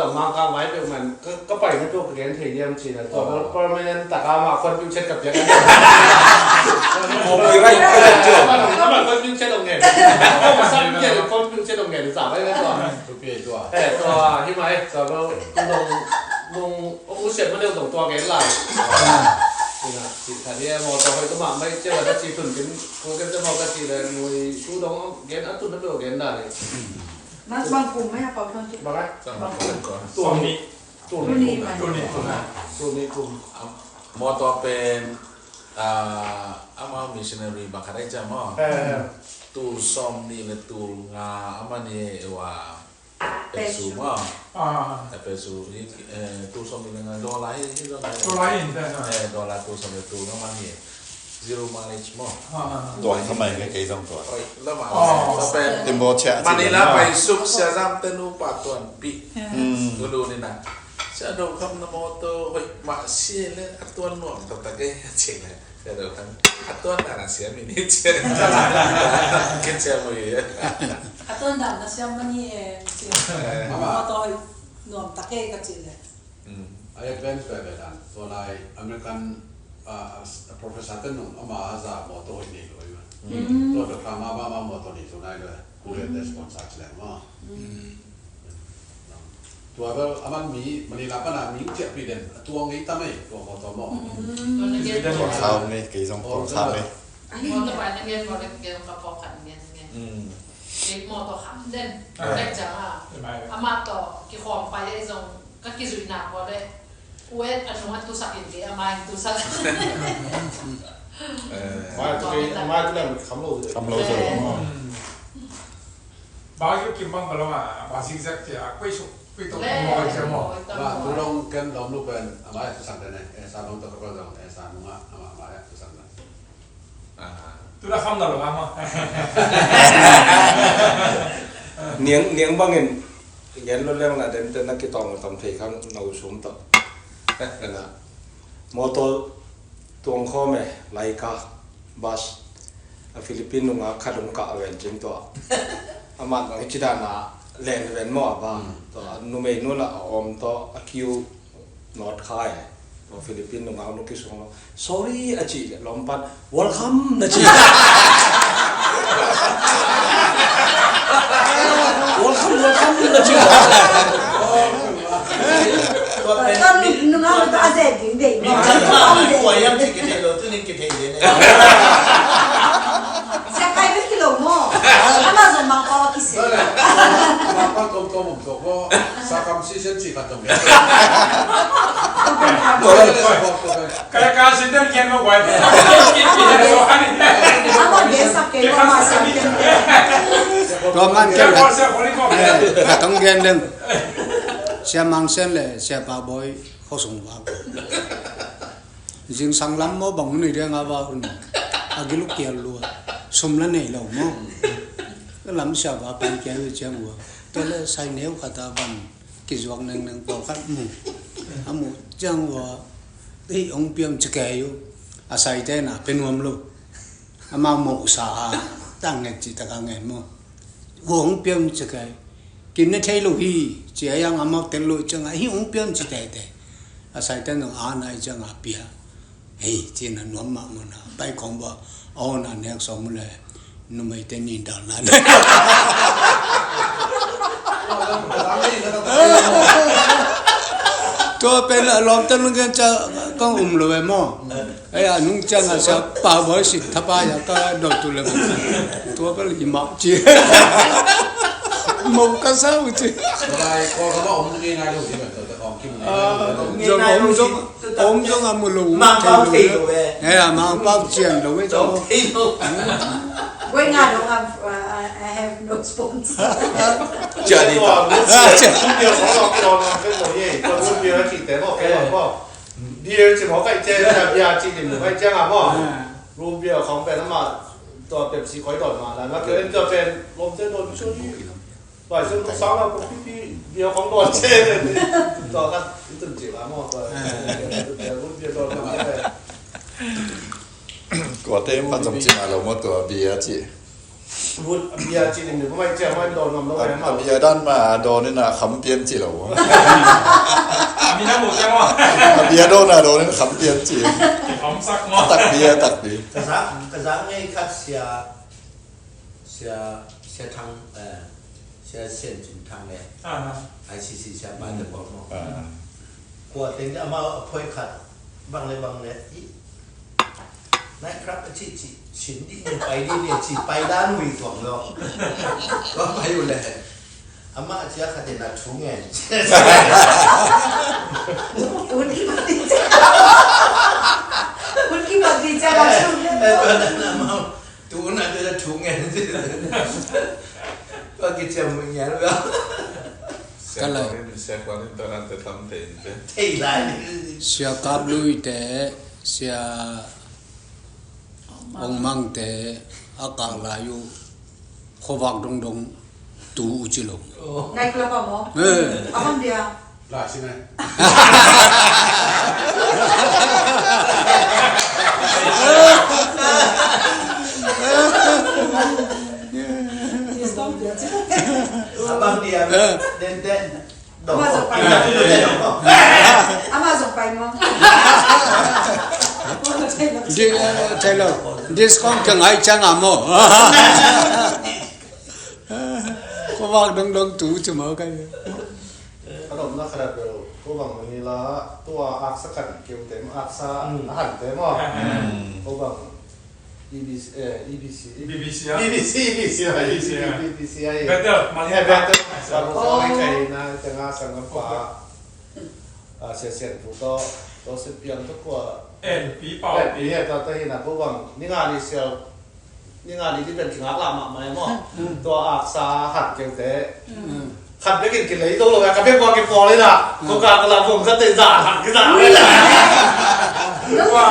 lo, Mangkang vai peuh man, ka, ka pai na peuh ka gen thei diam ci na, tua bel permanent taka mah confusion ka piak. Copyright ka piak. Amah confusion lo ngen. Amah confusion lo ngen, sa vai tua. Tua pi tua. Eh, tua, hi mai, tua bel, nung, nung, u siat ma deuh dong tua gen lai. Ina, ci kha dia, mawtaw hoih ka mah mai, cia la ka ci tun kin, ko ken cia mawtaw ci le, nui, tu dong, gen a tun na peuh gen lai. Mas bang kum mai a pau tuan ci. Bang ai? Bang kum. Tua ni. Tua ni. Tua ni kum. Tua ni kum. Mawtaw pen, ah, amau missionary bang khat ai cia maw. Eh, eh. Tul sawm nih le tul nga amah ni e wa. Peso maw. Ah. Eh, peso hi, eh, tul sawm nih le nga dollar hi, hi zong. Dollar hi, eh. Eh, dollar tul sawm le tul nga amah ni. Zero mileage maw. Tua hi kha mai nge kei zong tua. Oi, la ma. Oh. Tua pen. Timbo chia. Manila pai suk Sia Zam te nupa tuanpih. Hmm. Tulu ni na. Sia Do Kham na mawtaw hoih mah si le a tuan nuam taktak e, ci le. Sia Do Kham a tuan na na sia mi ni ci. Ke sia mu ye. A tuan dan na sia ma ni e, ci. Eh. Mawtaw hoih nuam tak e ka ci le. Mm. A advance veve dan. Tua lai American, ah, professor te nung ama a za mawtaw hoih nei lo i ma. Mm. Tua tua kha ma ma ma mawtaw nei tua nai lo. Korea te sponsor ci leng ma. Mm. Tua bel aman mi Manila pan a mi ciah pi den. Tua ngei ta mei tua mawtaw maw. Mm. Tua na gen. Tua khau mei kei zong tua khau mei. Mawtaw pai na gen mawtaw gen ka pawlkhat gen gen. Mm. Kei mawtaw kham den. Ah. Bek ciang a. Amah tawh kikhawm pai ei zong ka kizuihna pua le. Uet a nung a tusak in kei a mai tusak. Eh. Mai tu kei, mai tu le kham lo. Kham lo. Eh. Ba yu kim bang ba lo a, ba zigzag cia, kuai suk, kuai tok. Le. Mo cia mo. Ba tu long ken dom lu pen, a mai tusak den eh, eh sa long tok ko dong, eh sa nung a, a mai tusak den. Tuna kham na lo a ma. Niang, niang bangin gen lo leng na den ten na kitawng tam thei khang na u sum tawh. Na mawtaw tuang khawm e, Laika bus a Philippine nunga khat hong kah a ven cin tua. Amah nang hih ci dan a len ven maw a ba. Mm. Tua numei nu la a om tawh a kiu North Kai, Philippine nungau nu kisung lo. Sorry a ci le lawm pan welcome na ci. Welcome, welcome na ci. Nungau nu a ze ding dei. Tua yang ci kithei lo, tu ning kithei le. Sia kai bek kilo mo. Ama zong mangpau a kisi. Mangpau tom tom om tok mo. Circumcision ci khat zong. Kaya ka sin den kian mo wai. Ama gen sak kei mo ma sak kei. Tua man kei. Kaya ko sia ko ni ko. Tong gen den. Sia Mang Sian le Sia Pa Boy. Khuasung vak. Zingsang lam maw bang hun hi ding a vak hun. A giluk kial lua. Sum la nei lo maw. Ka lam sia va pen kial hi ciang ua. Tua le sai neu khat a van kizuak nengneng pawlkhat mu. A mu ciang ua. Hih hong piam ci kei uh. A sai te na pe nuam lo. Amau mawhsa a, tang nget cih tak a ngen maw. Hua hong piam ci kai. Kin ne thei lo hi, ci a yang amau tel lo ciang a, hi hong piam ci tete. A sai ten dong a nai ciang a pia. Hei, ci na nuam mah maw na. Pai kong ba, aw na nek sawm le. Numei te nin dal na. Tua pen a lawm ten gen ca kong um lo e maw. Ei, a nung ciang a sia Pa Boy sit thapa ya ka dawt tu le. Tua ka li mak ci. Mo ka sau ci. Lai ko ka ba om ngai ngai lo ci ba ta om kim ngai. Zong om zong om zong a mu lo. Ma pa thei lo e. Ei, a ma pa cian lo e zong. Thei lo. Wei nga dong a, I have no sponsor. Jadi. Tua. Tua. Tua. Beer ci mawk kai ciang, beer ci lim mawk kai ciang a maw. Ah. Root beer khong pen amah tua Pepsi koi dawn mah lai mah kei en tua pen lom ciang dawn ciang hi. Tua ciang tuk sang la ko pipi beer khong dawn ciang. Tua kan i tun ci la maw tua. Ah. Root beer dawn mah lai. Kua te in pan zong ci mah lo maw tua beer ci. Root beer ci lim ni, pamai ciang mai dawn ngam lo. A, mai a beer dan ma dawn in a kham pian ci lo. A mi na mu ciang ma. A beer dawn a dawn in kham pian ci. Kham sak ma. Tak beer, tak beer. Ka zak, ka zak ngei khat sia, sia, sia Thang, eh, sia Sian Cin Thang le. Ah. I C C sia pa te bawk maw. Ah. Kua teng te amau a phoih khat bang le bang le i night club a ci ci sin di ni pai di ni ci pai dan ui tuang lo. Tua pai u le amah a cia khat in a thu ngen. Un ki mati cia. Un ki mati cia la thu ngen. Eh, tua dan amau. Tu na tu la thu ngen. Tua ki ciam mu ngen lo. Ka la. Sia Kuan in, Sia Kuan in tua na te tam te in te. Thei lai. Sia Kap Lui te, Sia, Hong mangte a kah lai uh khuavak dongdong tu uh ci lo. Nightclub ah maw? Eh. A bang dia? Lai si nai. A bang dia? Eh. Den den. Ama zong pai maw? Ama zong pai maw? Di, eh, Taylor, discount ka ngai ciang a maw? Khuavak dongdong tu ci maw kai. Ka lawmna khat a bel, ko bang ni la, tua aksa kan keu te, aksa a han te maw? Ko bang, E B C, eh, E B C, B B C, ah. B B C, B B C, ah, B B C, ah. B B C, ah. Betel, Malaysia. Eh, Betel. Baru sa oi kai na, tengah sangam pa. Ah, Sia Sian Pu to, to Sia Piang to kua. En Pi Pau. En Pi, eh, to, to hi na ko bang, ni nga ni sial, ni nga ni di pen kingak la mahmah maw. Tua aksa han keu te. Khat bekin kilei zo lo, ka bek ua kipawl in a. Coca-Cola bung khat te za, khat kiza. Na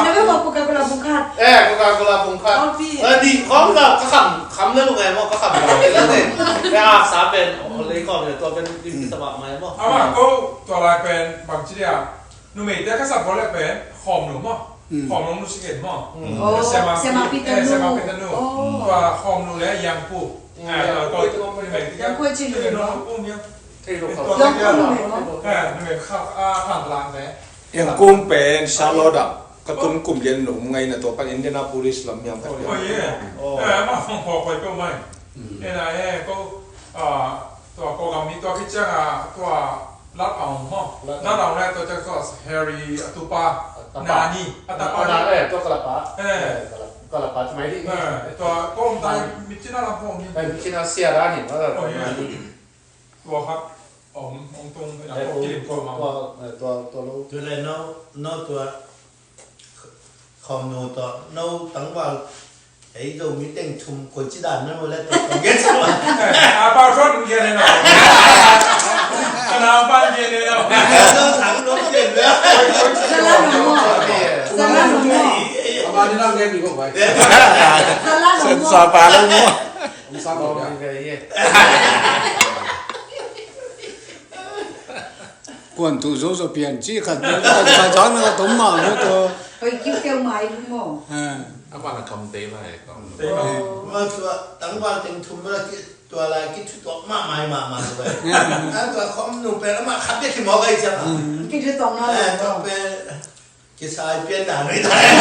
bek ua Coca-Cola bung khat. Eh, Coca-Cola bung khat. Coffee. Eh, di khawng za ka kham, kham le lung e maw, ka kham le lung e. Eh, a sa pen, o, lei khawm le tua pen, di kita ba mai maw. Ama ko tua lai pen, bang ci dia. Numeite ka sa bol le pen, khawm lo maw. Khawm lo nu sigen maw. Oh, Siama Pi, eh, Siama Pi tanu. Oh. Tua khawm lo le, Yang Pu. Ah, tua, tua, tua, tua, Yang Pu ci lo maw. Thei lo kha. Yang Pu lo maw. Ah, numei kha, ah, khang lang te. Yang Pu pen Charlotte ah, ka tun kum lian lo ngai na tua pan Indianapolis lam yang ka. Oh, yeah. Oh. Eh, ma khong kho koi ko mai. Eh, na, eh, ko, ah, tua ko gam mi tua ki ciang a, tua Lat Aung maw. Lat Aung. Lat Aung le tua ciang tua Harry a tupa. A tapa. Nani, a tapa. A tapa, eh, tua kalapa. Eh. Eh, kalapa, kalapa, cuma ini. Eh, tua ko om tai mi cina lam ko om ni. Eh, mi cina sia rani, oh, yeah. Tua khat om, om tung, eh, ko kilim ko ma. Tua, eh, tua, tua lo. Tua le no, no tua khawm no tua, no tangval, ei Zomi teng thum koi ci dan na mo le tua kong gen sa. Eh, a pau thon gen no. Ka na pau gen no. Sa la no mo. Sa la no mo. Ama ni nang gen ni ko bai. Sa la no mo. Sa pa lo mo. Kuan tu zo zo pian ci khat, khat, khat zang na ka tom ma mo to. Hoi kiu keu mai lu mo. Ha. A pa na kam te mai kam. Ma tua tangval teng thum ma ki tua lai ki thu tok ma mai ma ma tua. A tua khom nu pe ma khat de ki mo kai cha. Ki thu tok na. Eh, tok pe. Kisai pian dan mai tai.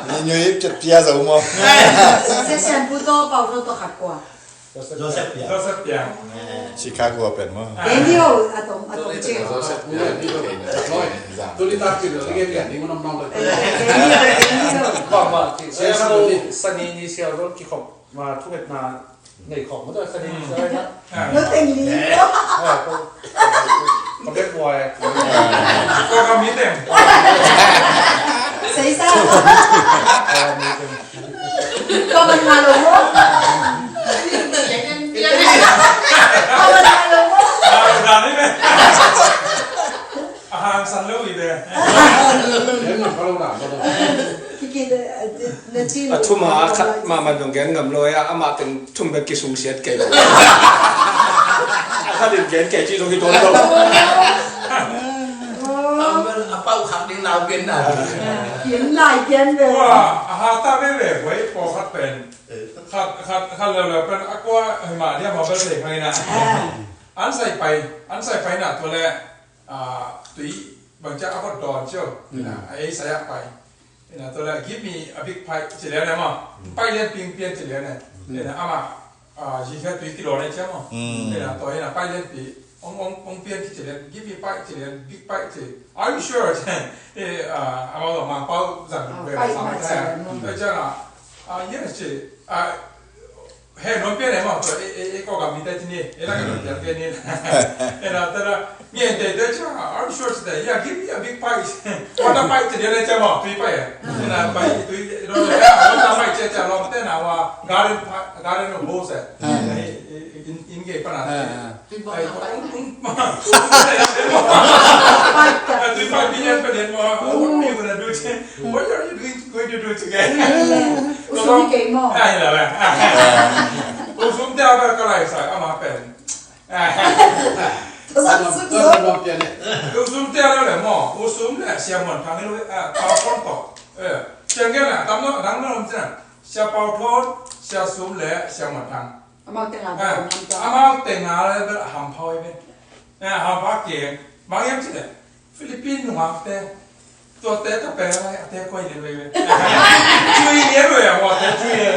Na nyui ip chet pia zo mo. Sia Sian Pu to pau to to khat kua. Joseph Piang. Joseph Piang. Chicago pen mo. Daniel, a tom, a tom che. Joseph Piang. Tuni tak chi lo, ni ngen ni mo nom nom lo. Daniel, Daniel. Ba ba. Sani ni sia ro ki khop ma thu met na. Nei khawm maw, tua sa ding, sa ding. Lo teng li. Ko bek buai. Ko ka mi teng. Sei sa. Ko man ma lo mo. Ko man ma lo mo. A hang san lo i de. Kiki de. A thum a khat mahmah dong gen ngam lo a, amah teng thum bek kisungsiat kei lo. A khat in gen kei ci zong i ton lo. A pau khak ding lau gen na. Gen lai gen ve. Wa, a ha ta ve ve, wei po khat pen. Khat, khat, khat leu leu pen, a kua hima dia ma bel sei khai na. An sai pai, an sai pai na tua le, a, tui, bang cia a hot don cio. Na, a ei sai a pai. Ina tua le, give me a big pipe, ci lian e maw. Pai lian ping pian ci lian e. Ina ama, ah, yi khe tui kilo ne cia maw. Ina tua ina pai lian pi, ong, ong, ong pian ci lian, give me pipe ci lian, big pipe ci. Are you sure? Eh, ah, ama lo mang pau zang ve sang cia. Tua cia na, ah, yes ci, ah, He, non pian e maw, tua, e, e, e, ko gam mi te ci ni, e la ka non pian ke ni. E la, ta la, mi en te te cia, I'm sure ci te, yeah, give me a big pipe. What a pipe ci dia le cia maw, tui pipe e. E la, pipe, tui, no, no, yeah, what a pipe cia cia, long te na wa, garden pipe, garden hose e. E, e, e, In, in gei pana. Ah, ah. Ai, um, um, ah, three, five minutes, but then, uh, what are you gonna do to, what are you doing, going to do today? Usum kei maw. Ai, la, la. Usum te a ba ka lai sa, ama pen. Tua sa usum zo. Usum te a la le maw. Usum le Sia Muan Thang le, ah, Pau Thon to. Eh, Sia Gen a, tam no, dang no, Sia Pau Thon, Sia Sum le Sia Muan Thang. Amau tengah bel hampha. Amau tengah le bel hampha oi be. Eh, hampha keng. Bang hiam cih leh Philippine nungakte. Tuate ka peng lai, ate koi le wei wei. Cui le wei a, ate cui le.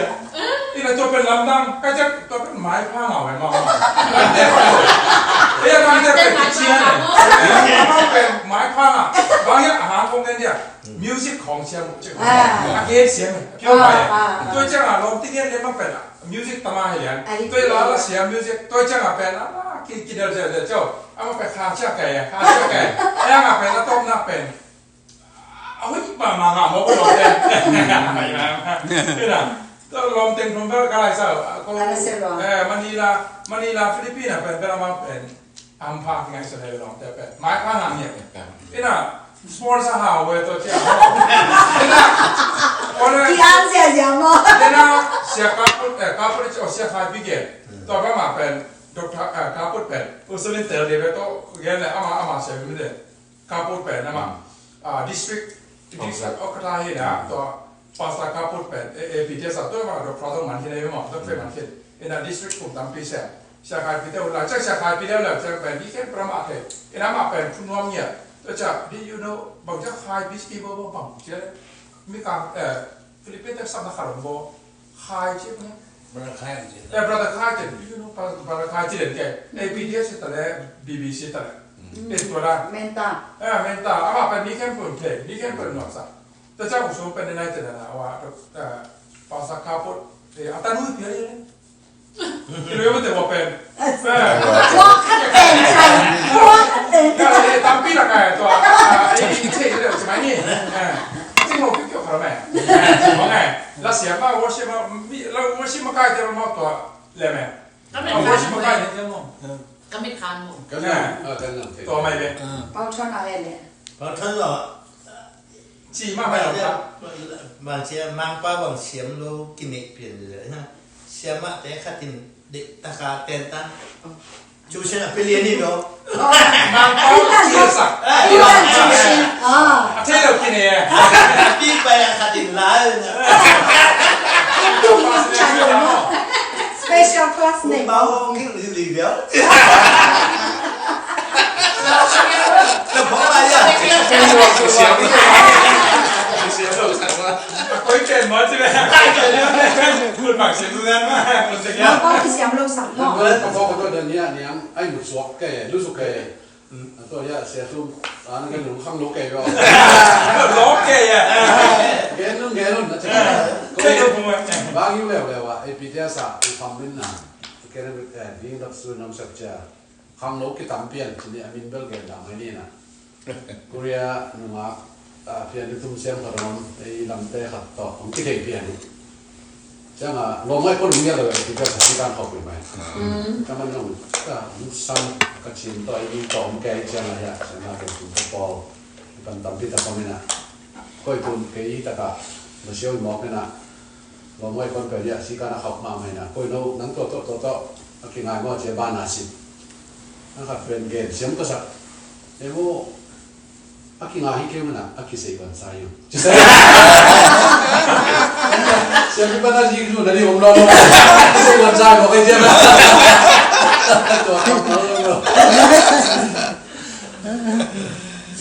Ina tua pen lamdang, ka jak tua pen mai pha ngau wei mau. Lamte koi. Eh, lamte pen kician le. Amau pen mai pha ngau. Bang hiam a hang kong nen dia. Music khong siam uh cik. Ah. A gen siam uh. Pure ah, mai ah. Ah, ah. Tua ciang a lawm ti gen le bang pen a music tama hi lian. Tua i la la siam music. Tua ciang a pen a ki, ki del del del ciau. A ma pen kha cia kai, kha cia kai. A yang a pen a tawpna pen. A hui pa ma nga mo ko lo pen. Ina. Tua lawm teng thum pen ka lai sa. Ko, eh, Manila, Manila, Philippine a pen, pen a ma pen. Hampha kingaihsun hi lo te pen. Mai pha ngam hiam. Ina, sponsor hau ve to cia. Ina, ole. Ki an sia sia mo. Ina, sia kaput, eh, kaput cia, sia khai pi gen. To ba ma pen, Doctor, eh, kaput pen. Usulin tel de ve to, gen le ama, ama sia ve de. Kaput pen, ama. Ah, district, district okata hi na, to. Pastor Kaput pen, A P T S a tua ma Doctor Thang Man khin a i maw, Doctor Man khin. Ina district kum tampi sia. Sia khai pi te u la, sia khai pi te u la, sia pen, i ken pra ma te. Ina ma pen, phun nuam ngia. Tua cia, do you know, bang cia khai pi ski bo bo bang cia. Mi kang, eh, Philippine te sam na khalong bo. Khai cia ne. Brother Khai cia. Eh, Brother Khai cia, do you know, Brother Khai cia den ke. A P T S ta le, B B C ta le. Eh, tua la. Menta. Eh, menta. Ama pen, mi ken pun te, mi ken pun nuam sa. Tua ciang usung pen nai te na na wa, eh, Pastor Kaput, eh, a tanu pia ye. Kilo yo te wa pen. Eh. Wa khat pen, pen. Wa khat pen. Ya, eh, tampi la kai tua, eh, eh, eh, eh, eh, eh. Sing lo kyo kyo kara me. Eh, wa ngai. La sia ma worship ma, mi, la worship ma kai te ma tua le me. Worship ma kai te mo. Ka mit khan mo. Ka mit, ah, ka mit. Tua mai be. Pau Thon a le le. Pau Thon lo. Ci mah mah lo kha. Bang cia Mangpau bang siam lo kinek pian le ha. Siam mah te khat in dek taka ten tan. Cu sia na pilian ni lo. Mangpau cia sak. Ah, cia sak. Ah. A thei lo kine. Pi pai a khat in lai na. Special class name. Mangpau ngil li li bial. Mangpau kisiam lo sak maw. Khanglo kitam pian cih a min bel gen dah mai ni na. Korea nungak, ah, pian ni tum siam khat om, ei lamte khat tawh hong kithei pian. Ciang a, lawm ngai pon hong ngiat lo, ei pian sa si kan khawk mai. Mm. Ka man nong, ka hong sam, ka cin tawh, ei min tawh hong kei ciang a ya, ciang a ken tum ka pawl. Pan tampi tak om ina. Koi tun kei hi taka, na siau mawk ina. Lawm ngai pon pen ya, si kan a khawk mahmah ina. Koi no, nang tawh, tawh, tawh, tawh. A kingai maw cia ban a si. A khat pen gen siam ka sak. E maw, a kingai hi kei maw na, a kisei ban sa hi. Siam pi ban a si ki nu na di om lo. Kisei ban sa hi maw kei cia. Tua, tua, tua, tua.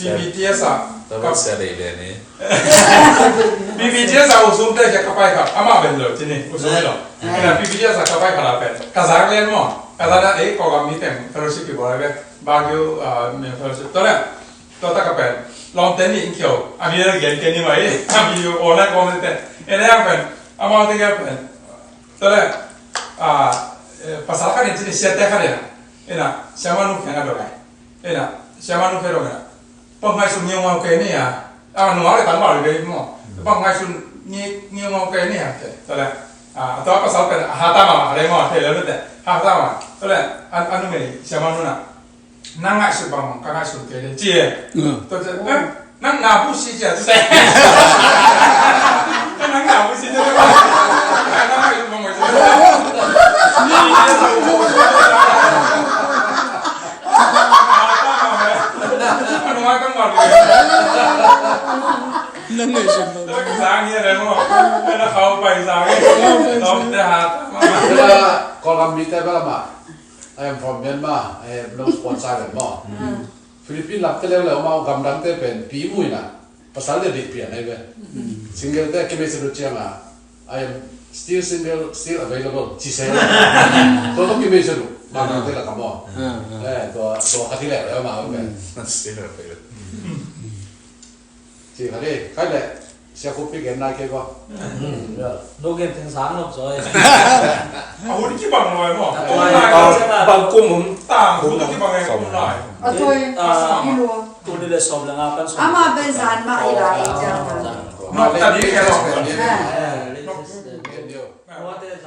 P B T S a. Tua sia dei le ni. P B T S a usum te ka pai kha, ama ben lo, cini, usum lo. Ina P B T S a ka pai kha la pen. Ka zak len maw. Ka zak na, eh, ko gam mi teng fellowship ki bol be. Baguio, ah, mi fellowship. Tua le, tua ta ka pen. Lawm te ni in kio. Ami le gen ke ni mai. Ami yo ona ko te. Ene yang pen. Ama te ka pen. Tua le, ah, eh, pasal kha ni cini sia te kha ni. Ina, sia ma nu kena do lai. Ina, sia ma nu kena do lai. Pang ngai sun ngiau ngau ke ni ya. Ah, nu ngau le tan ba le mo. Pang ngai sun ngi, ngiau ngau ke ni ya. Te, tua le. Ah, tua pasal pen, ah, ha ta ma ma le mo, te le te. Ha, tama. Tole, an, an numei siamah nunah. Nang ngaihsut bang bang, ka ngaihsut kei le ci e. Tua ci e, nang na bu si ci a, ci e. Nang na bu si ci a. Nang ngaihsut bang bang ci e. Nang ngaihsut bang bang. Tua kisang hi a le maw. Tua khau pai sang hi. Tua te ha. Tua Kawlgam mite bel amah. I am from Myanmar. I have no sponsor maw. Philippine lamte leuleu mah, gamdangte pen pi muina pasal le dih pian ahi ve. Singlelte kimei selu cianga, I am still single, still available, ci se. Tua tua kimei selu, gamdangte la kamo. Eh, tua tua kati leuleu mah ve. Still available. Ci kati kai le. Sia khup pi gen nai kei kua. No gen teng sang nop zaw e. A hun kibang lo e maw. Bang kum um. Tang hun kibang e kum lai. A toi. Tuni le sawm le nga pan sawm. Ama ben zan mah i lai i ciang na. Nop ta ding e lo.